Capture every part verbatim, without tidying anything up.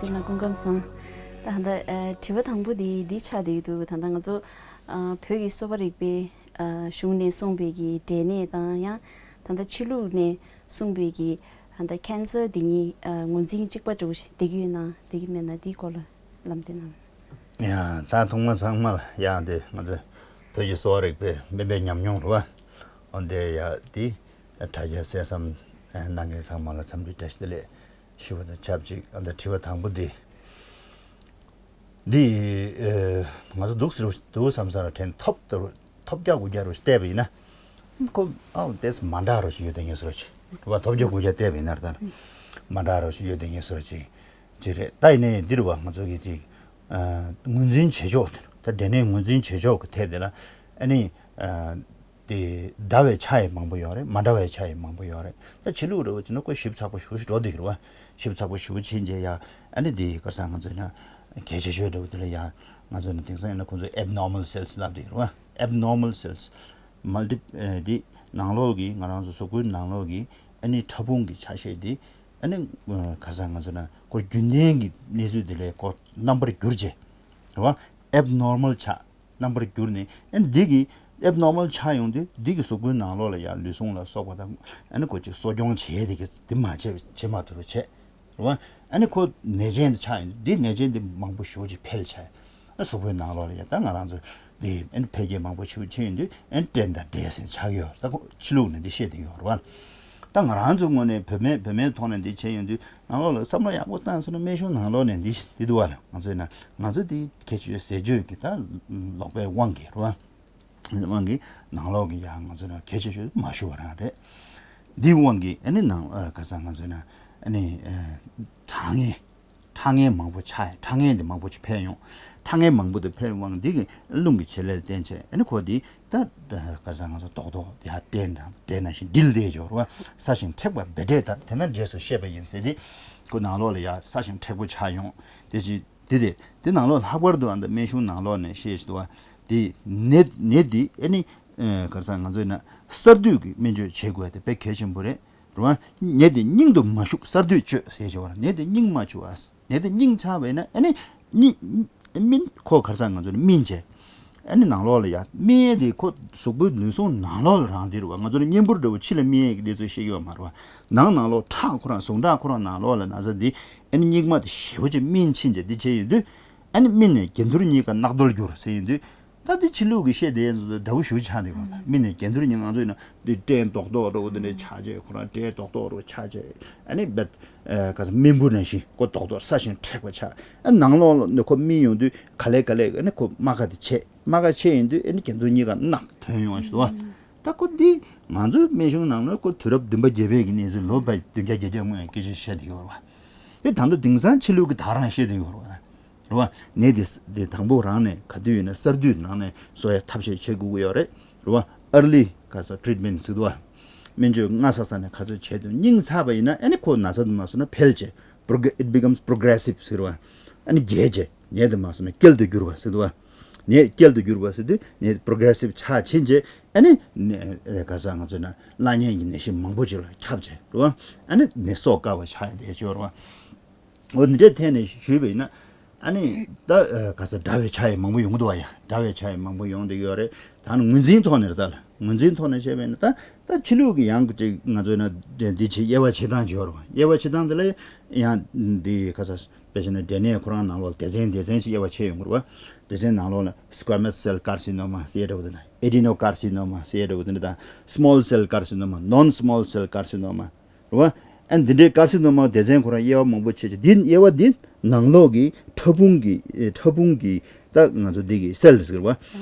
ཟེར་ན་སྐུ་ཁམས་བཟང་། ད་ད་ལྟ་ཨ་དྲི་བ་དང་པོ་དེ་འདི་ཆགས་བསྡད་ཀྱི་འདུག་ད་ལྟ་ང་ཚོ་ཨ་བོད་ཀྱི་གསོ་བ་རིག་པའི་ཨ་གཞུང་ནས་གསུངས་པའི་གི་འབྲས་ནད་དང་ཡང་ད་ལྟ་ཕྱི་ལུགས་ནས་གསུངས་པའི་གི་ད་ལྟ་ཁེན་སར་འདི་གཉིས་ཨ་ངོས་འཛིན་གཅིག་པ་འདྲ་བོ་ཞིག་བསྡད་ཀྱི་ཡོད་ན་བསྡད་ཀྱི་མེད་ན་འདིའི་སྐོར་ལ་ལམ་སྟོན་གནང་། ཡ་ད་ཐོག་མ་ཚང་མ་ལ་ཡ་འདི་ང་ཚོ་བོད་ཀྱི་གསོ་བ་རིག་པའི་སྨན་པའི་ཉམས་མྱོང་རེད་བ། འོ་འདི་ཡ་འདི་དྲ་རྒྱ་གསན་བསམ་གནང་མཁན་ཚང་མ་ལ་འཚམས་འདྲི་བཀྲ་ཤིས་བདེ་ལེགས་ཞུ་བ་དང་ཆབས་ཅིག་ཨ་ད་དྲི་བ་དང་པོ་འདི། འདི་ཨེ་ང་ཚོ་འདུག་ཟེར་འདུག་བསམ་ས་ལ་དྲན་ཐོབ་ལྟ་བུ་ཐོབ་རྒྱག་དགུ་རྒྱག་རུ་བལྟས་པ་ཡིན་ན། ཁོ་ཨའོ་དེས་མ་འདྲ་རུ་ཞིག་ཡོད་དེ་ངེས་སོ་ཅིག་རུ་བ་ཐོབ་རྒྱག་དགུ་རྒྱག་བལྟས་པ་ཡིན་ན་ད་མ་འདྲ་རུ་ཞིག་ཡོད་དེ་ངེས་སོ་ཅིག་ཅིག་རེད། ད་ཡིན་ནའི་འདི་རུ་བ་ང་ཚོ་གི་ཅིག་ཨ་ངོས་འཛིན་བྱེད་ཕྱོགས་དེ་ད་འབྲས་ནད་ངོས་འཛིན་བྱེད་ཕྱོགས་ཀྱི་ཐད་དེ་ལ་ཨ་ནི་ཨ། དེ་འདྲ་བའི་ཆ་ཡང་མང་པོ་ཡོད་རེད། མ་འདྲ་བའི་ཆ་ཡང་མང་པོ་ཡོད་རེད། ད་ཕྱི་ལུགས་རེད་བ་ཅིག་ན་ཁོ་ཞིབ་ཚགས་པོ་ཞེ་པོ་ཅིག་འགྲོ་བསྡད་ཀྱི་རེད་བ། ཞིབ་ཚགས་པོ་ཞེ་པོ་ཅིག་བྱས་ཡ་ཨ་ནི་དེ་ག་རེ་ཟེར་ང་ཚོས་ན་གལ་ཆེ་ཤོས་འདྲ་བོ་དེ་ལ་ཡ་ང་ཚོས་ན་དེང་སང་ཡིན་ན་ཁོ་ཚོས་abnormal cells་ལབ་བསྡད་ཀྱི་རེད་བ། Abnormal cells མལ་ཏི་དེ་ནང་ལོགས་ཀྱི་ང་རང་ཚོ་གཟུགས་པོའི་ནང་ལོགས་ཀྱི་ཨ་ནི་ཕྲ་ཕུང་གི་ཆ་ཤས་དེ་ཨ་ནི་ག་རེ་ཟེར་ང་ཚོས་ན་ཁོ་རྒྱུན་ལྡན་གྱི་གནས་ཚུལ་དེ་ལས་ཁོ་རྣམ་པར་འགྱུར་བྱས་རེད་བ། Abnormal ཆགས། རྣམ་པར་གྱུར་ནས་ཨ་ནི་འདི་གི་abnormal ཆགས་ཡོང་དུས་འདི་གི་གཟུགས་པོའི་ནང་ལོགས་ལ་ཡང་ལུས་ཟུངས་ལ་སོགས་པ་དང་ཨ་ནི་ཁོ་ཅིག་གསོ་སྐྱོང་བྱེད་ཡས་དེ་གི་དེ་མ་བྱས་བྱེད་མ་ཐུབ་པ་བྱས་རེད་བ། ཨ་ནི་ཁོ་ནད་ཅན་དེ་ཆགས་ཡོང་དུས་འདི་ནད་ཅན་དེ་མང་པོ་ཞེ་པོ་ཅིག་འཕེལ་བྱས་ཨ་གཟུགས་པོའི་ནང་ལོགས་ལ་ཡང་ད་ང་རང་ཚོ་འདི་ཨ་ནི་འཕེལ་རྒྱས་མང་པོ་ཞེ་པོ་ཕྱིན་ཡོང་དུས་ཨ་ནི་སྐྲན་དང་འབྲས་ཟེར་ཆགས་ཡོད། ད་ཁོ་ཕྱི་ལུགས་ནས་འདི་བཤད་དེ་ཡོད་རེད་བ། ད་ང་རང་ཚོ་ངོས་ནས་བོད་སྨན་བོད་སྨན་ཐོག་ནས་འདི་བྱས་ཡོང་དུས། ནང་ལོགས་ལ་བསམ་བློ་ཡག་པོ་བཏང་སོང་ན་སྨན་གཞུང་ནང་ལོགས་ནས་འདི་འདི་འདུག་བ་ལ་ང་ཚོས་ན་ང་ཚོ་འདི་གལ་ཆེ་ཟས་སྤྱོད་ཀྱི་ད་ལོག་པའི་དབང་གིས་རེད་བ། དབང་གིས་ནང་ལོགས་ཀྱི་ཡང་ང་ཚོ་ན་གལ་ཆེ་ཤོས་མ་ཞུ་བ་རང་རེད། འདིའི་དབང་གིས་ཨ་ནི་ནང་ཨ་ག་ས་ང་ཚོས་ན་ཨ་ནི་ཨ་ཁྲག་ངན་ཁྲག་ངན་མང་པོ་ཆགས་ཡ་ཁྲག་ངན་འདི་མང་པོ་ཅིག་འཕེལ་ཡོང་། ཁྲག་ངན་མང་པོ་དེ་འཕེལ་དབང་འདི་གི་རླུང་གི་བྱེད་ལས་བརྟེན་བྱས་ཨ་ནི་ཁོ་འདི། ད་ག་རེ་ཟེར་ང་ཚོ་རྡོག་རྡོག་དེ་ཧ་སྐྲན་དང་སྐྲན་ནང་བཞིན་ཌིལ་དེ་སྦྱོར་བ་སྲ་ཞིང་མཁྲེགས་པ་བེ་ཏྲེ་ལྟར་དེ་ན་རྗེས་སུ་ཤེས་པ་ཡིན་ཟེར་ཏེ། ཁོ་ནང་ལོགས་ལ་ཡ་སྲ་ཞིང་མཁྲེགས་པོ་ཆགས་ཡོང་། དེ་ཅི་དེ་དེ་དེ་ནང་ལོགས་ལྷག་པར་དུ་ཨ་ད་སྨན་གཞུང་ནང་ལོགས་ནས་བཤད་ཞིག་འདུག་བ། དེ་ནད་ནད་དེ་ཨ་ནི་ག་རེ་ཟེར་ང་ཚོས་ན་གསར་དུས་ཀྱི་སྨན་བཅོས་བྱེད་དགོས་དེ་དཔེ་གལ་ཆེན་པོ་རེད། རེད་བ། ནད་དེ་སྙིང་དུ་མ་ཞུགས་གསར་དུས་བཅོས་ཟེར་ཞིག་བ་ནད་དེ་སྙིང་མ་ཞུགས་ཨ། ནད་དེ་སྙིང་ཆགས་པས་ན་ཨ་ནི་སྙིང་སྨིན་ཁོ་ག་རེ་ཟེར་ང་ཚོ་ནི་སྨིན་བྱས། ཨ་ནི་ནང་ལོགས་ལ་ཡ་སྨིན་ཡས་དེ་ཁོ་གཟུགས་པོའི་ལུས་ཟུངས་ནང་ལོགས་ལ་རང་དེ་རུ་བ་ང་ཚོ་ནི་གཉན་འབུར་འདྲ་བོ་ཕྱི་ལ་སྨིན་ཡས་ཀྱི་དེ་ཚོ་ཤེས་ཀྱི་ཡོད་མ་རེད་བ། ནང་ནང་ལོགས་ཁྲག་ཁོ་རང་ཟུངས་ཁྲག་ཁོ་རང་ནང་ལོགས་ལ་ན་ཚ་དེ་ཨ་ནི་སྙིགས་མ་དེ་ཞེ་པོ་ཅིག་སྨིན་ཕྱིན་བྱས་དེ་བྱས་ཡོད་དུས་ཨ་ནི་སྨིན་ནས་གྱེན་ཐུར་གཉིས་ཀ་རྣག་རྡོལ་འགྱུར་ཟེར་ཡོད་དུས། ད་འདི་ཕྱི་ལུགས་ཀྱི་བཤད་དེ་འདྲ་བོ་ཞུ་ཆགས་འདུག་གོ། མི་ནས་གྱེན་ཐུར་ཉིན་ང་ཚོ་ཡིན་ན་འདི་སྐྲན་རྡོག་རྡོག་འདྲ་བོ་འདི་ནས་ཆགས་བྱས་ཁོ་རང་སྐྲན་རྡོག་རྡོག་འདྲ་བོ་ཆགས་བྱས་ཨ་ནི་བད་ག་ས་རྨེན་བུ་ནང་བཞིན་ཁོ་རྡོག་རྡོག་སྲ་ཞིང་མཁྲེགས་པ་ཆགས། ཨ་ནང་ལོགས་ལ་ནི་ཁོ་སྨིན་ཡོང་དུས་ག་ལེ་ག་ལེ་ཨ་ནི་ཁོ་རྨ་ཁ་དེ་ཆད། རྨ་ཁ་ཆད་ཡིན་དུས་ཨ་ནི་གྱེན་ཐུར་གཉིས་ཀ་རྣག་ཐོན་ཡོང་བ་ཞིག་འདུག་ག། ད་ཁོ་འདི་ང་ཚོའི་སྨན་གཞུང་ནང་ལ་ཁོ་དུས་རབས་བདུན་པ་བརྒྱད་པའི་གི་གནས་ཚུལ་ལོ་བ་བདུན་བརྒྱ་བརྒྱད་བརྒྱ་སྔོན་སྐད་ཆ་བཤད་བསྡད་ཡོད་རེད་བ། དེ་ད་ལྟ་དེང་སང་ཕྱི་ལུགས་ཀྱི་ད་རང་བཤད་བསྡད་ཡོད་རེད་བ། རེད་བ། ནད་དེ་དེ་དང་པོ་རང་ནས་ག་དུས་ཡིན་ན་གསར་དུས་ནང་ནས་གསོ་ཡ་ཐབས་ཤེས་བྱེད་དགོས་ཀྱི་ཡོད་རེད། རེད་བ། early ག་ཚོད་treatment ཟེར་འདུག་བ། སྨན་བཅོས་སྔ་ས་ས་ནས་ག་ཚོད་བྱས་དུས་སྙིང་ཚགས་པ་ཡིན་ན་ཨ་ནི་ཁོ་ན་ཚ་དུ་མ་སོང་ན་འཕེལ་བྱས་prog- it becomes progressive ཟེར་བ། ཨ་ནི་རྒྱས་བྱས་ནད་དུ་མ་སོང་ན་སྐྱེལ་དུ་འགྱུར་བ་ཟེར་འདུག་བ། ནད་སྐྱེལ་དུ་འགྱུར་བ་ཟེར་དུས་ནད་progressive ཆགས་ཕྱིན་བྱས་ཨ་ནི་ནད་ག་ས་ང་ཚོ་ན་བླ་གཉན་གྱི་ནད་གཞི་མང་པོ་ཅིག་ལ་ཁྱབ་བྱས་རེད་བ། ཨ་ནི་ནད་གསོ་དཀའ་བ་ཆགས་ཡ་དེ་ཅིག་ཡོད་རེད་བ། འོ་འདི་འདྲའི་ཐད་ནས་ཞུས་པ་ཡིན་ན། ཨ་ནི་ད་ཨ་ག་ས་འདྲ་བའི་ཆ་ཡང་མང་པོ་ཡོང་གི་འདུག་བ་ཡ། འདྲ་བའི་ཆ་ཡང་མང་པོ་ཡོང་གི་ཡོད་རེད། ད་ནི་ངོས་འཛིན་ཐོག་ནས་རེད་ད་ལ། ངོས་འཛིན་ཐོག་ནས་བཤད་པ་ཡིན་ན་ད་ད་ཕྱི་ལུགས་ཀྱི་ཡང་ཅིག་ང་ཚོས་ན་འདི་འདི་བྱེད་དབྱེ་བ་ཕྱེ་སྟངས་ཅིག་ཡོད་རེད་བ། དབྱེ་བ་ཕྱེ་སྟངས་དེ་ལ་ཡང་འདི་ག་ས་དཔེ་བྱས་ན་འབྲས་ནད་ཁོ་རང་ནང་ལོགས་ལ་སྡེ་ཚན་སྡེ་ཚན་ཞིག་དབྱེ་བ་ཕྱེ་ཡོང་གི་རེད་བ། སྡེ་ཚན་ནང་ལོགས་ལ་squamous cell carcinoma ཟེར་ཡ་འདྲ་བོ་དེ་འདྲ། adenocarcinoma ཟེར་ཡ་འདྲ་བོ་དེ་འདྲ་དང་small cell carcinoma, non-small cell carcinoma རེད་བ། ཨ་འདི་འདྲའི་ཀར་སི་ནོ་མ་སྡེ་ཚན་ཁོ་རང་དབྱེ་བ་མང་པོ་ཕྱེ་ཕྱེ་འདི་དབྱེ་བ་འདི་ནང་ལོགས་ཀྱི་ཕྲ་ཕུང་གི་ཨེ་ཕྲ་ཕུང་གི་ད་ང་ཚོ་འདི་གི་སེལ་ཟེར་བ།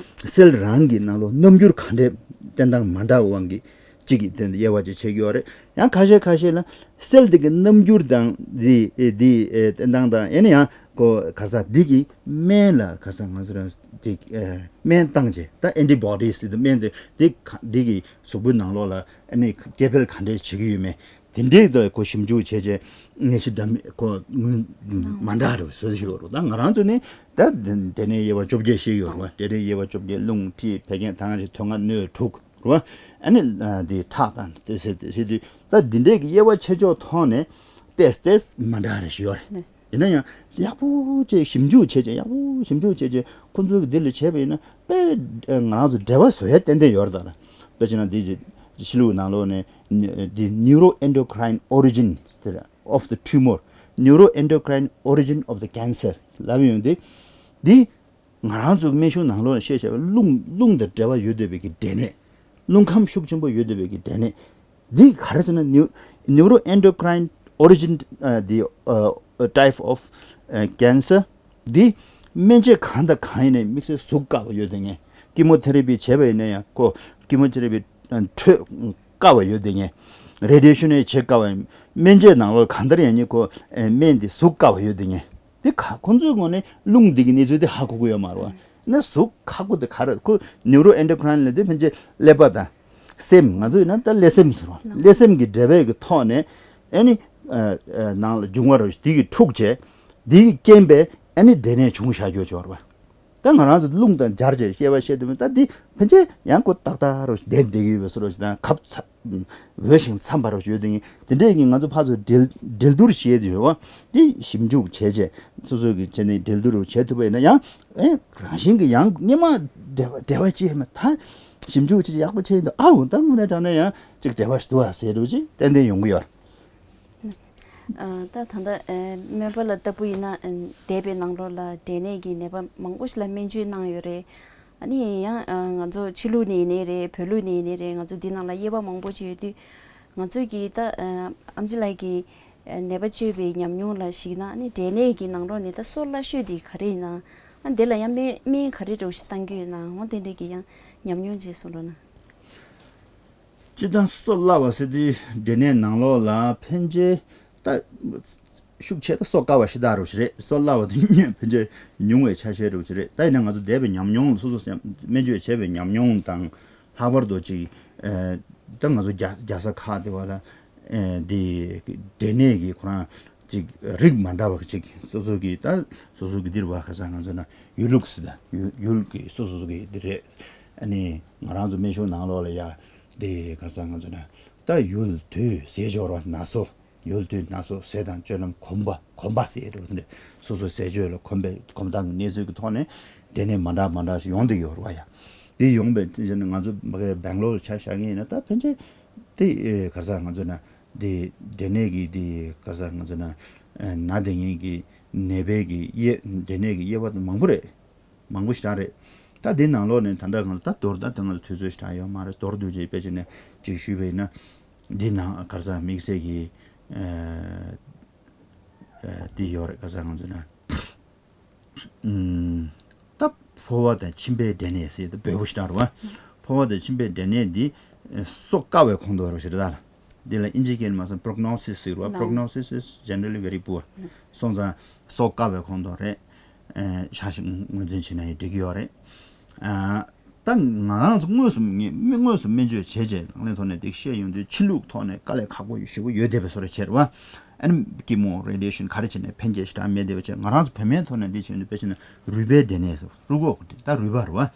སེལ་རང་གི་ནང་ལོགས་རྣམ་འགྱུར་ག་འདྲའི་བསྟན་སྟངས་མ་འདྲ་བའི་དབང་གིས་གཅིག་གི་སྟེང་དུ་དབྱེ་བ་ཅིག་ཕྱེ་གི་ཡོད་རེད། ཡང་ཁ་ཤས་ཁ་ཤས་ལ་སེལ་འདི་གི་རྣམ་འགྱུར་དང་འདི་ཨེ་འདི་ཨེ་བསྟན་སྟངས་དང་ཨེ་ནི་ཡང་ཁོ་ག་ས་འདི་གི་སྨན་ལ་ག་ས་ང་ཚོ་རང་འདི་ཨེ་སྨན་བཏང་རྗེས་ད་ཨེན་ཊི་བོ་ཌི་སི་འདི་སྨན་འདི་འདི་ག་འདི་གི་གཟུགས་པོའི་ནང་ལོགས་ལ་ཨེ་ནི་སྐྱེ་འཕེལ་ག་འདྲས་བྱེད་ཀྱི་ཡོད་མེད། དེ་འདྲའི་ཐོག་ཁོ་ཞིབ་འཇུག་བྱས་རྗེས་ངེས་ཤེས་ལྡན་མིན་ཁོ་དངོས་མ་འདྲ་རུ་བཟོས་ཤིག་རུ་ད་ང་རང་ཚོ་ནི་ད་དེ་ནས་དབྱེ་བ་བཅོ་བརྒྱད་ཤེས་ཡོད་རུ་དེ་ནས་དབྱེ་བ་བཅོ་བརྒྱད་རླུང་མཁྲིས་བད་ཀན་དང་རེ་དོན་ལྔ་སྣོད་དྲུག་རུ་ཨ་ནི་དེ་ཁྲག་དང་དེ་ཟེར་དེ་ཟེར་དུས་ད་འདི་འདྲའི་གི་དབྱེ་བ་ཕྱེ་ཕྱོགས་ཐོག་ནས་ ཏོག་ཙམ་མ་འདྲ་རེ་ཞིག་ཡོད་རེད། ལགས། ཡིན་ན་ཡང་ཡག་པོ་བྱས་ཞིབ་འཇུག་བྱས་བྱས་ཡག་པོ་ཞིབ་འཇུག་བྱས་བྱས་ཁོང་ཚོས་འདི་ལ་བྱས་པ་ཡིན་ན་དཔེ་ང་རང་ཚོ་འབྲེལ་བ་བཟོ་ཡ་ཏན་ཏན་ཡོད་རེད་ད། དཔེ་བྱས་ན་འདི་ཕྱི་ལུགས་ནང་ལོགས་ནས་འདི་neuroendocrine origin of the tumor, neuroendocrine origin of the cancer ལབ་ཡོང་དུས་འདི། ང་རང་ཚོའི་སྨན་གཞུང་ནང་ལོགས་ལ་བཤད་བྱ་བའི་རླུང་རླུང་དང་འབྲེལ་བ་ཡོད་བསྡད་པའི་གི་འབྲས་ནད། རླུང་ཁམས་ཤུགས་ཆེན་པོ་ཡོད་བསྡད་པའི་གི་འབྲས་ནད། འདི་ག་རེ་ཟེར་ན་neu- neuroendocrine origin uh, the uh, type of uh, cancer འདི་སྨན་དཔྱད་གང་དང་གང་ཡིན་ནའི་དམིགས་བསལ་ཟུག་དཀའ་བ་ཡོད་བསྡད་མཁན། ཀི་མོ་ཐེ་ར་པི་བྱས་པ་ཡིན་ན་ཡང་ཁོ་ཀི་མོ་ཐེ་ར་པི་འཕྲོད་དཀའ་བ་ཡོད་བསྡད་མཁན། རེ་ཌི་ཡེ་ཤན་བྱེད་དཀའ་བ། སྨན་དཔྱད་ནང་ལོགས་གང་ལྟར་ཡང་ནི་ཁོ་སྨན་འདི་ཟུག་དཀའ་བ་ཡོད་བསྡད་མཁན། དེ་ག་ཁོང་ཚོའི་ངོས་ནས་རླུང་འདི་གི་གནས་ཚུལ་དེ་ཧ་གོ་གི་ཡོད་མ་རེད་བ། ན་ཟུག་ཁག་པོ་དེ་ག་རེད། ཁོ་neuroendocrine ལབ་དུས་ཕན་ཆད་ཀླད་པ་དང་སེམས། ང་ཚོ་ཡིན་ན་ད་ཀླད་སེམས་ཟེར་བ། ཀླད་སེམས་ཀྱི་འབྲེལ་བའི་གི་ཐོག་ནས་ཨ་ནི་ནང་ལ་འབྱུང་བ་རེད། དེ་གི་འཁྲུག་བྱས་དེ་གི་རྐྱེན་པས་ཨ་ནི་འབྲས་ནད་བྱུང་བཞག་རྒྱུ་ཅིག་ཡོད་རེད་བ། ད་ང་རང་ཚོ་རླུང་དང་སྦྱར་བྱས་བཤད་པ་བཤད་དུས་ད་འདི་ཕན་ཆད་ཡང་ཁོ་ཏག་ཏག་རུ་བསྡད་བསྡད་ཀྱི་ཡོད་པའི་བཟོ་འདྲ་ཞིག་དང་ཁབ་ཚ་འོས་ཤིང་འཚམ་པ་རུ་ཡོད་དེ་དེ་འདྲས་ཀྱི་ང་ཚོ་ཕར་ཚུར་འབྲེལ་འབྲེལ་བསྡུར་བྱས་ཏེ་ཡོད་པ་འདི་ཞིབ་འཇུག་བྱས་རྗེས་སོ་སོ་གི་བྱས་ནས་འབྲེལ་བསྡུར་བྱས་ཐུབ་པ་ཡིན་ན་ཡང་ཨེ་རང་བཞིན་གྱི་ཡང་སྔོན་མ་འབྲེལ་བ་འབྲེལ་བ་ཅི་ཡང་མེད། ད་ཞིབ་འཇུག་ཅིག་ཡག་པོ་བྱས་ཡིན་ད་ཨ་འོ་ད་དངོས་གནས་དྲང་གནས་ཡང་ཅིག་འབྲེལ་བ་ཞིག་འདུག་ཨ་ཟེར་འདུག་ཅིག་ཏན་ཏན་ཡོང་གི་ཡོད། ཨ་ད་ད་ལྟ་ཨ་སྨན་པ་ལགས་ལྟ་བུ་ཡིན་ན་ཨ་འདས་པའི་ནང་ལོགས་ལ་འབྲས་ནད་ཀྱི་ནད་པ་མང་པོ་ཞིག་ལ་སྨན་བཅོས་གནང་ཡོད་རེད། ཨ་ནི་ཡང་ཨ་ང་ཚོ་ཕྱི་ལུགས་ནས་ཡིན་ནའི་རེད། བོད་ལུགས་ནས་ཡིན་ནའི་རེད། ང་ཚོ་འདི་ནང་ལ་དབྱེ་བ་མང་པོ་ཅིག་ཡོད་དུས་ང་ཚོས་ཀྱིས་ད་ཨ་ཨེམ་ཆི་ལགས་ཀྱིས་ཨ་ནད་པ་བཅོས་པའི་ཉམས་མྱོང་ལ་གཞིགས་ན་ཨ་ནི་འབྲས་ནད་ཀྱི་ནང་ལོགས་ནས་ད་གསོ་སླ་ཤོས་དེ་ག་རེ་ཡིན་ན། ཨ་འདི་ལ་ཡང་སྨན་སྨན་ག་རེ་འདྲ་བོ་ཞིག་བཏང་རྒྱུ་ཡོད་ན་འོ་དེ་འདྲས་ཀྱི་ཡང་ཉམས་མྱོང་ཅིག་གསུང་རོགས་གནང་། སྤྱིར་བཏང་གསོ་སླ་བ་ཟེར་དུས་འབྲས་ནད་ནང་ལོགས་ལ་ཕན་ཆད་ད་ཤུགས་ཆེ་ད་གསོ་དཀའ་བ་ཞེ་དྲག་རུ་ཞིག་རེད། གསོ་སླ་བ་དེ་ཕན་ཆད་ཉུང་བའི་ཆ་ཤས་རུ་ཞིག་རེད། ད་ཡིན་ན་ང་ཚོ་འདས་པའི་ཉམས་མྱོང་ལ་སོ་སོ་སེམས་སྨན་བཅོས་བྱས་པའི་ཉམས་མྱོང་དང་ལྷག་པར་དུ་ཅིག་ཨེ་ད་ང་ཚོ་རྒྱ་རྒྱལ་ས་ཁག་དེ་བ་ལ་ཨེ་འདི་འབྲས་ནད་ཀྱི་ཁོ་རང་ཅིག་རིགས་མ་འདྲ་བ་ཅིག་སོ་སོ་གི་ད་སོ་སོ་གི་འདིར་བ་ཁ་སང་ང་ཚོ་ན་ཡུལ་ལུགས་སི་ད་ཡུལ་ཡུལ་གི་སོ་སོ་སོ་གི་འདི་རེད། ཨ་ནི་ང་རང་ཚོ་སྨན་གཞུང་ནང་ལོགས་ལ་ཡ་དེ་ག་ས་ང་ཚོ་ན་ད་ཡུལ་དུས་ཟས་སྦྱོར་བ་ན་སོ། ཡུལ་དུས་ན་སོ་ཟས་དང་སྤྱོད་ལམ་གོམས་པ་གོམས་པ་ཟེར་འགྲོ་དེ་འདྲ་སོ་སོའི་ཟས་སྤྱོད་ལ་གོམས་པའི་གོམས་སྟངས་ཀྱི་གནས་ཚུལ་གྱི་ཐོག་ནས་འབྲས་ནད་མ་འདྲ་མ་འདྲ་ཞིག་ཡོང་བསྡད་ཡོད་རེད་བ་ཡ། དེ་ཡོང་པའི་ཚེ་ན་ང་ཚོ་བྷེང་ལོར་ཆ་བཞག་མཁན་ཡིན་ན་ད་ཕན་ཆད་དེ་ག་ས་ང་ཚོ་ན་དེ་འབྲས་ནད་ཀྱི་དེ་ག་ས་ང་ཚོ་ན་ན་དེ་ངེས་ཀྱི་ནད་པའི་གི་དབྱེ་འབྲས་ནད་ཀྱི་དབྱེ་བ་མང་པོ་རེད། མང་པོ་ཞེ་དྲག་རེད། ད་འདི་ནང་ལོགས་ནས་ད་ལྟ་གང་ལ་ད་མདོར་ད་ལྟ་ང་ཚོ་དུས་ཚོད་ཞེ་དྲག་ཡོད་མ་རེད། མདོར་བསྡུས་ཅིག་དཔེ་བྱས་ནས་ཅིག་ཞུས་པ་ཡིན་ན། འདི་ནང་ག་རེ་ཟ་དམིགས་བསལ་གྱི་ཨ་ཨ་འདི་ཡོད་རེད། ག་རེ་ཟ་ང་ཚོ་ན་ཨུམ་ད་ཕོ་བ་དང་མཆིན་པའི་འབྲས་ནད་ཟེར་ད་འབོལ་པོ་ཞེ་དྲག་རེད་བ། ཕོ་བ་དང་མཆིན་པའི་འབྲས་ནད་འདི་གསོ་དཀའ་བའི་ཁོངས་གཏོགས་རེད་ཞེ་དྲག་ད། འདི་ལ་དབྱིན་ཇིའི་སྐད་ནས་མ་སོང་prognosis ཟེར་བ། Prognosis is generally very poor. སོང་ཙང་གསོ་དཀའ་བའི་ཁོངས་གཏོགས་རེད། ཨེ་ཆ་ཞིག་ངོས་འཛིན་བྱས་ན་ཡང་འགྲིག་གི་ཡོད་རེད། ཨ་ད་ང་རང་ཚོ་དངོས་སུ་ངས་དངོས་སུ་སྨན་བཅོས་བྱས་རྗེས་ལག་ལེན་ཐོག་ནས་འདི་བཤད་ཡོང་དུས་ཕྱི་ལུགས་ཐོག་ནས་དཀའ་ལས་ཁག་པོ་ཞེ་པོ་ཡོད་བསྡད་པའི་བཟོ་འདྲ་བྱས་རེད་བ། ཨ་ནི་ཀི་མོ་རེ་ཌི་ཡེ་ཤན་ག་རེ་བྱས་ནས་ཕན་སྐྱེད་ཞེ་དྲག་མེད་བསྡད་པ་བྱས། ང་རང་ཚོ་བོད་སྨན་ཐོག་ནས་འདི་བྱས་ནས་དཔེ་བྱས་ན་རུས་པའི་འབྲས་ནད་ཟེར་རུས་ཁོག་ད་རུས་པ་རེད་བ།